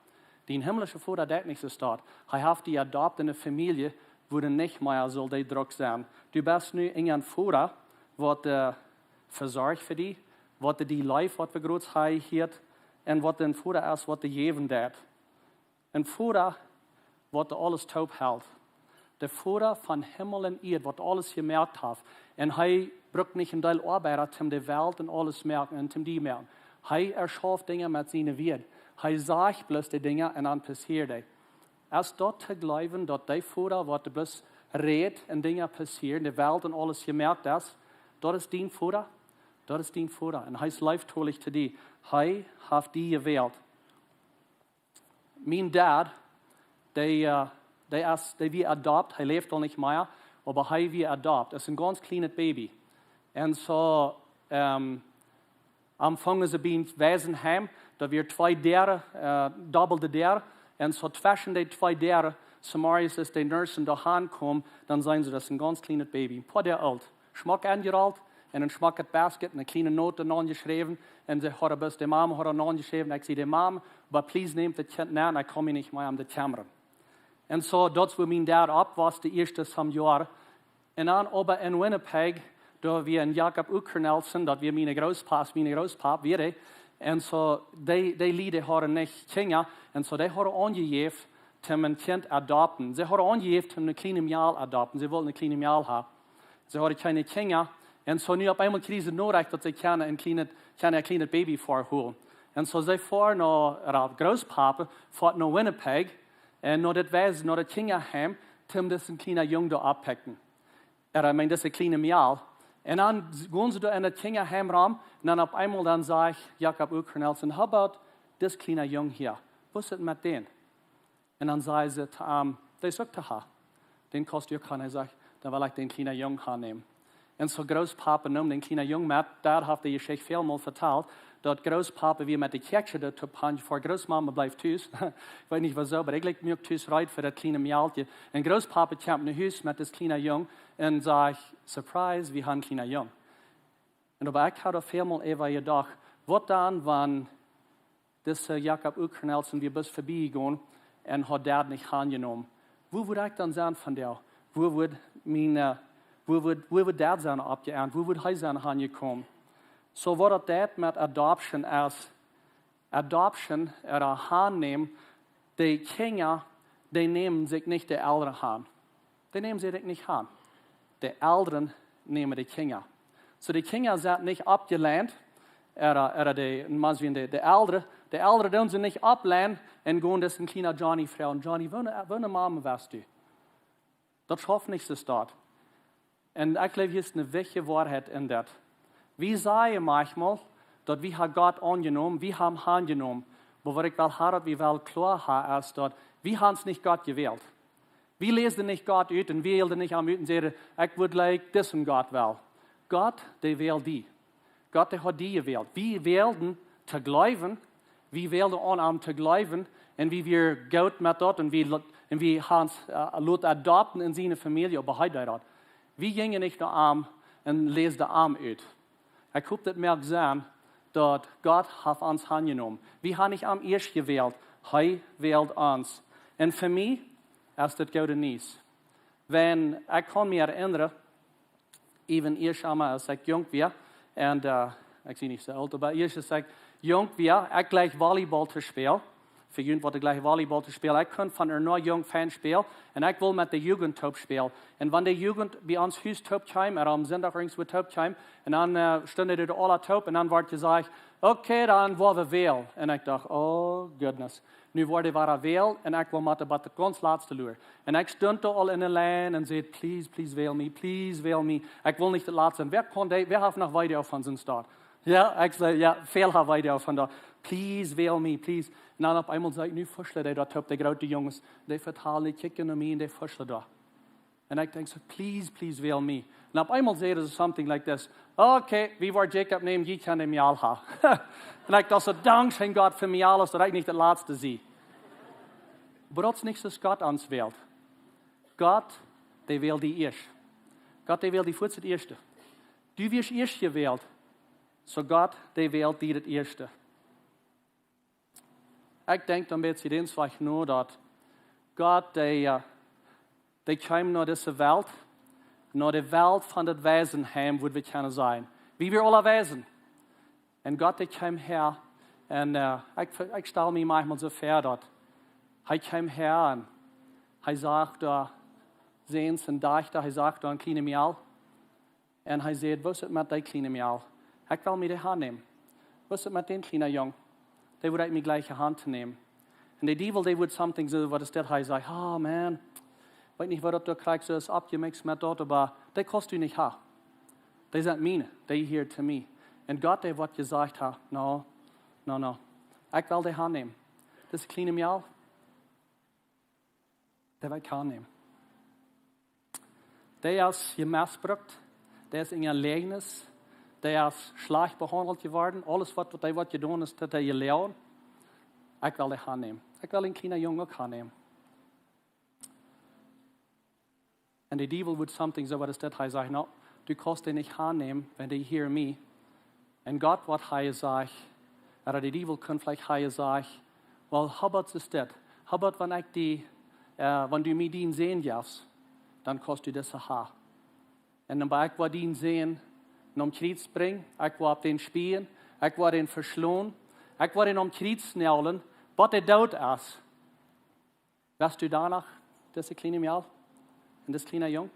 Dien himmlischa Voda deit nich soo daut. Hee haft die adopt en eene Famielje, wua doa nich mea saul dee Druck sennen. Du best nu een Voda, waut, äh, vesorcht fa die, waut die leeft, waut wie groot hee hieet, un waut een Voda es, waut die jäwen deit. Een Voda, waut aules toop helt. De Voda von Himmel un Ieed, waut aules jemoakt haft. Un hee brukt nich een Deel Oabeida, om de Welt un aules moaken un om die moaken. Hee erschauft Dinja met siene Wieed. Hee sajcht bloos de Dinja un dan passieet dee. Es daut to jleewen, daut dee Voda, waut bloos rät un Dinja passieren, de Welt un aules jemoakt es, daut es dien Voda? Daut es dien Voda. Un hee es leeftolich to die. Hee haft die jewält. Mien Dad, dee, äh, dee es, dee wia adopt, hee läft aul nich mea, oba hee wia adopt. Es een gaunz kjlienet Baby. Un soo, ähm, aunfangs bie een Waisenheim, doa wieren twee Däaren, äh, dobbelde Däaren. Un soo tweschen dee twee Däaren, zemorjes aus de Nursen doa aunkamen, dan säden see, daut es een gaunz kjlienet Baby, een poa Doag oolt. Schmock aunjerollt, en een schmocket Basket, eene kjliene Noot aunjeschräwen. Un see hauden bloos, de Mame haud aunjeschräwen, ekj säd: De Mame, oba please nämt daut Kjint nenn, ekj kaun mie nich mea om daut kjemmren. Un soo, daut es wua mien Dad oppwos, de ieeschte some Joaren. Un dan oba en Winnipeg, doa wia een Jakob U. Cornelsen, daut wia miene Grootpa, miene Grootpa wia dee. Un soo, dee, dee Lied hauden nich Kjinja, un soo, dee hauden aunjejäft, om een Kjint adopten. See hauden aunjejäft, om een kjlienen Mejal adopten. See wullen een kjlienen Mejal haben. See hauden kjeene Kjinja, Un soo nu opp eemol kjrieen see Norecht, daut see kjennen een kjlienet, kjennen een kjlienet Baby väahoolen. Un soo see foaren no äa Grootpapa, foaren no Winnipeg, un no daut Waise, no daut Kjinjaheim, toom disen kjlienen Jung doa oppekjen. Ea, ekj meen, dise kjliene Mejal. Un dan gonen see doa en daut Kjinjaheim rom, un dan opp eemol dan sajcht Jakob U. Cornelsen: "How about dis kjliena Jung hia? Woo es et met dän?" Un dan säd see to am: "Dee es uk to han. Dän kaust du uk han." Hee sajcht: "Dan well ekj dän kjlienen Jung aunnämen." Un soo Grootpapa neem dän kjlienen Jung met. Doa haft de Jeschicht väl mol vetalt, daut Grootpapa wia met de Kjäakjsche doa toop han jefoaren. Grootmama bleef tus. Ekj weet nich woo soo, oba ekj leet mie uk tus reed fa daut kjliene Mejalkje. Un Grootpapa kjemt no Hus met dis kjliena Jung un sajcht: "Surprise, wie han een kjliena Jung." Un oba ekj haud väl mol äwa jedocht, waut dan, wan dise Jakob U. Cornelsen wia bloos verbie jegonen un haud daut nich aunjenomen? Woo wudd ekj dan sennen vondoag? Woo wudd mien, ä, woo wudd, woo wudd daut sennen oppjeendat? Woo wudd hee sennen aunjekomen? Soo waut daut deit met adoption es, adoption, ea aunnämen, de Kjinja, dee nämen sikj nich de Elren aun. Dee nämen sikj nich aun. De Elren nämen de Kjinja. Soo de Kjinja sent nich oppjeleent, ea, ea de, mea aus de, de Elren, de Elren doonen see nich oppleenen un gonen disen kjlienen Johnny froagen: "Johnny, woone, woone Mama best du?" Daut schauft nich soo. Un ekj jleew, hia es eene wichtje Woarheit en daut. Wie sajen mau mol, daut wie haben Gott aunjenomen, wie haben am aunjenomen. Oba waut ekj well haben, daut wie well kloa haben, es daut wie haben nich Gott jewält. Wie läsden nich Gott ut un wie wälden nich am ut un säden: "Ekj wudd like disen Gott well." Gott, dee wäld die. Gott, dee haud die jewält. Wie wälden to jleewen, wie wälden aun am to jleewen, un wie wieren goot met daut, un wie lo-, un wie haben ons, ä, loten adopten en siene Famielje, oba hee deed daut. Wie jinjen nich no am un läsden am ut. Ekj hop, daut moakt Senn, daut Gott haft ons aunjenomen. Wie haben nich am ieescht jewält, hee wäld ons. Un fa mie es daut goode Niees. Wan, ekj kaun mie erinnren, even ieescht emol aus ekj junk wia, un, ä, ekj sie nich soo oolt, oba ieescht aus ekj junk wia, ekj jlikj Volleyball to spälen. Fa junt waut jlikjen Volleyball to spälen, ekj kunn von ea no junk fein spälen, un ekj wull met de Jugend toop spälen. Un wan de Jugend bie ons Hus toop kjeem, ea aum Sindach irjentwua toop kjeem, un dan, ä, stunden dee aula toop, un dan wort jesajcht: "Okay, dan woa wie wälen." Un ekj docht: "Oh, goodness." Nu worden wie wälen, un ekj wull motten bat de gaunz latste luaren. Un ekj stunt doa aul en de Lien un säd: "Please, please wäl mie, please wäl mie." Ekj wull nich daut latste sennen. Wäa kaun dee, wäa haft noch Video von soon Staut? Jo, ekj säd, jo, väl haben Video von daut. "Please wäl mie, please." Un dan opp eemol sach ekj, nu fuschlen dee doa toop, de groote Junges. Dee vetalen, dee kjikjen no mie un dee fuschlen doa. Un ekj denkj soo: "Please, please wäl mie." Un opp eemol säden see something like this: "Okay, wie woaren Jacob nämen, jie kjennen am Mejal haben." Un ekj docht soo: "Dankscheen Gott fa Mejal, daut ekj nich daut latste sie." Oba daut es nich soo aus Gott ons wält. Gott, dee wält die ieescht. Gott, dee wält die fuaz daut ieeschte. Du woascht ieescht jewält. Soo Gott, dee wält die daut ieeschte. Ekj denkj dan bie dän Wajch no, daut Gott, dee, ä, dee kjeem no dise Welt, no de Welt von daut Waisenheim, wudd wie kjennen sajen. Wie wieren aula Waisen. Un Gott, dee kjeem häa. Un, ä, ekj, ekj stal mie mau mol soo väa, daut hee kjeem häa un hee sach doa Säns un Dajchta, hee sach doa een kjliene Mejal. Un hee säd: "Woo es et met dee kjliene Mejal? Ekj well mie dee aunnämen. Woo es et met dän kjlienen Jung? Dee wudd ekj mie jlikjen aunnämen." Un de Diewel, dee wudd something soo, waut es daut, hee säd: "Oh man, weet nich, waut daut doa kjricht, soo es oppjemixt met daut, oba dee kaust du nich haben. Dee sent miene, dee hieren to mie." Un Gott, dee wudd jesajcht haben: "No, no, no. Ekj well dee aunnämen. Dise kjliene Mejal, dee well ekj aunnämen. Dee es jemisbrukt, dee es en Jeläajnis, dee es schlajcht behaundelt jeworden. Aules waut, waut dee woat jedonen es, daut dee jeläajen. Ekj well dee aunnämen. Ekj well dän kjlienen Jung uk aunnämen." Un de Diewel wudd something soo, waut es daut, hee säd: "No, du kaust dee nich aunnämen, wan dee hieren mie." Un Gott, waut hee säd, ooda de Diewel kunn veleicht hee säd: "Well, how about this, dit? How about wan ekj die, ä, wan du mie dien Sän jefst, dan kaust du dise haben. Un dan woa ekj dien Sän nom Kjriez brinjen, ekj woa opp dän spieen, ekj woa dän veschlonen, ekj woa dän nom Kjriez näajlen, bat hee doot es. Woascht du dan noch dise kjliene Mejal un dis kjliena Jung?"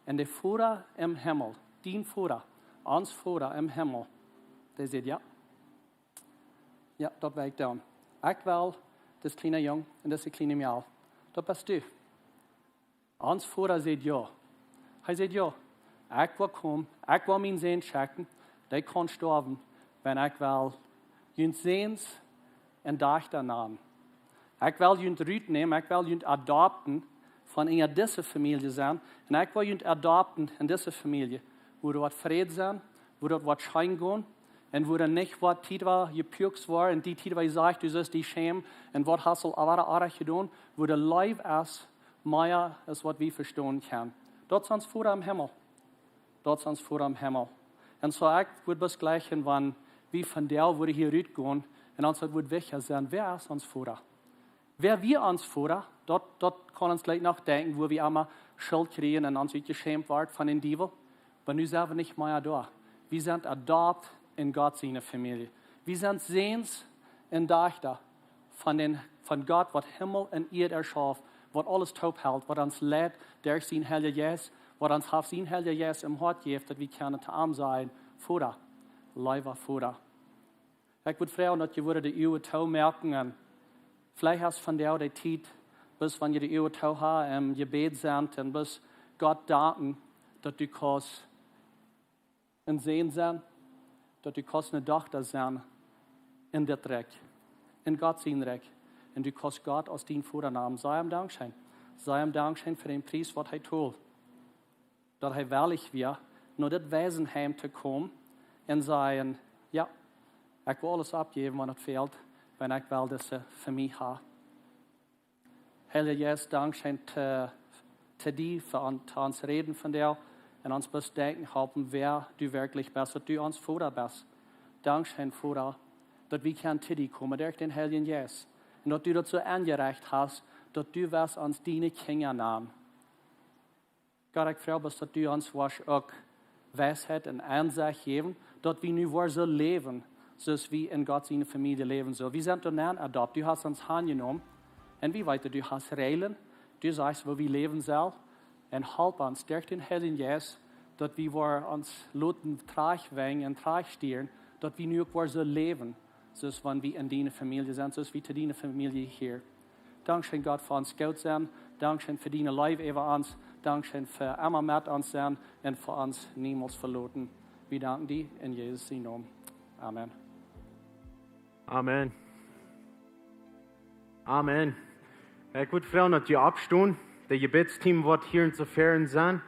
Un de Voda em Himmel, Dien Voda, ons Voda em Himmel, dee säd: "Jo, jo, daut woa ekj doonen. Ekj well dis kjliena Jung un dise kjliene Mejal. Daut best du." Ons Voda säd jo. Hee säd: "Jo, ekj woa komen, ekj woa mienen Sän schekjen, dee kaun stoawen, wan ekj well junt Säns un Dajchta nanen. Ekj well junt rutnämen, ekj well junt adopten, von enja dise Famielje sennen, un ekj woa junt adopten en dise Famielje, wua doa woat Fräd sennen, wua doa woat scheen gonen, un wua doa nich woat Tiet woa jepukst woaren, un dee Tiet woa jesajcht, du sust die schämen, un waut hast du aul wada oajch jedonen, wua doa Leew es, mea es waut wie vestonen kjennen." Daut es ons Voda em Himmel. Daut es ons Voda em Himmel. Un soo ekj wudd bloos jleichen, wan wie vondoag wudden hia rutgonen un ons daut wudd wichtich sennen, wäa es ons Voda? Wäa wia ons Voda? Daut, daut kaun ons jlikj noch denkjen, wua wie emma Schult kjrieen un ons utjeschämt woat von dän Diewel. Oba nu sent wie nich mea doa. Wie sent adopt en Gott siene Famielje. Wie sent Säns un Dajchta von dän, von Gott, waut Himmel un Ieed erschauft, waut aules toop helt, waut ons leit derch sienen Heiljen Jeist, waut ons haft sienen Heiljen Jeist em Hoat jejäft, daut wie kjennen to am sajen: "Voda, leewa Voda." Ekj wudd froagen, daut jie wudden de Uagen toomoaken un veleicht es vondoag de Tiet, bloos wan jie de Uagen too haben, em Jebäd sennen un bloos Gott danken, daut du kaust een Sän sennen, daut du kaust eene Dochta sennen en dit Rikj, en Gott sien Rikj. Un du kaust Gott aus dien Voda nanen. Saj am dankscheen. Saj am dankscheen fa dän Pries, waut hee told. Daut hee wellich wia, no dit Waisenheim to komen un sajen: "Jo, ekj well aules aufjäwen, waut fält, wan ekj well dise fa mie haben." Heilja Jeist, dankscheen to, to die fa on-, to ons räden vondoag un ons bloos denkjen halpen, wäa du werkjlich best, daut du ons Voda best. Dankscheen, Voda, daut wie kjennen to die komen derch dän Heiljen Jeist. Un daut du daut soo enjerecht hast, daut du woascht ons diene Kjinja nanen. Gott, ekj froag bloos, daut du ons woascht uk Weisheit un Ensecht jäwen, daut wie nu woaren soo läwen, soo aus wie en Gott siene Famielje läwen sellen. Wie sent doa nenn adopt, du hast ons aunjenomen. Un wie weeten, du hast Reajlen, du sajchst, woo wie läwen sellen. Un halp ons derch dän Heiljen Jeist, daut wie woaren ons loten trajchtwenjen un trajchtstieren, daut wie nu uk woaren soo läwen, soo aus wan wie en diene Famielje sent, soo aus wie to diene Famielje hieren. Dankscheen, Gott, fa ons goot sennen. Dankscheen fa diene Leew äwa ons. Dankscheen fa emma met ons sennen un fa ons niemols veloten. Wie danken die en Jesus sienen Nomen. Amen. Amen. Amen. Ekj wudd froagen, daut jie oppstonen. De Jebädsteam woat hia en soo wiet sennen.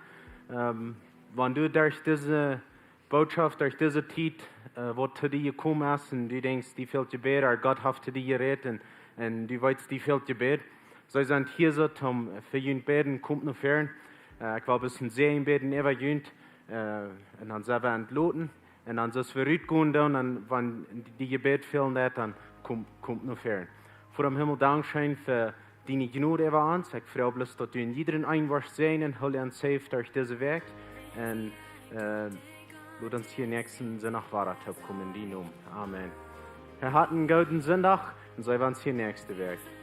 Ähm, wan du derch dise Bootschoft, derch dise Tiet, äh, waut to die jekomen es, un du denkjst, die fält Jebäd, ooda Gott haft to die jerät, un, un du weetst, die fält Jebäd. See sent hia soo toom fa junt bäden, komt no väaren. Äh, ekj well bloos een Säajen bäden äwa junt, äh, un dan sent wie aum Schluss. Un dan soo aus wie rutgonen doonen, dan, wan die Jebäd fält, dan komt, komt no väaren. Voda em Himmel, dankscheen fa diene Jnod äwa ons. Ekj froag bloos, daut du en jiedrem eenen woascht säajnen, hool ons safe derch dise Wäakj. Un, äh, lot ons hia näakjsten Sindach wada toopkomen en dienen Nomen. Amen. Hab een gooden Sindach un seenen wie ons hia näakjste Wäakj.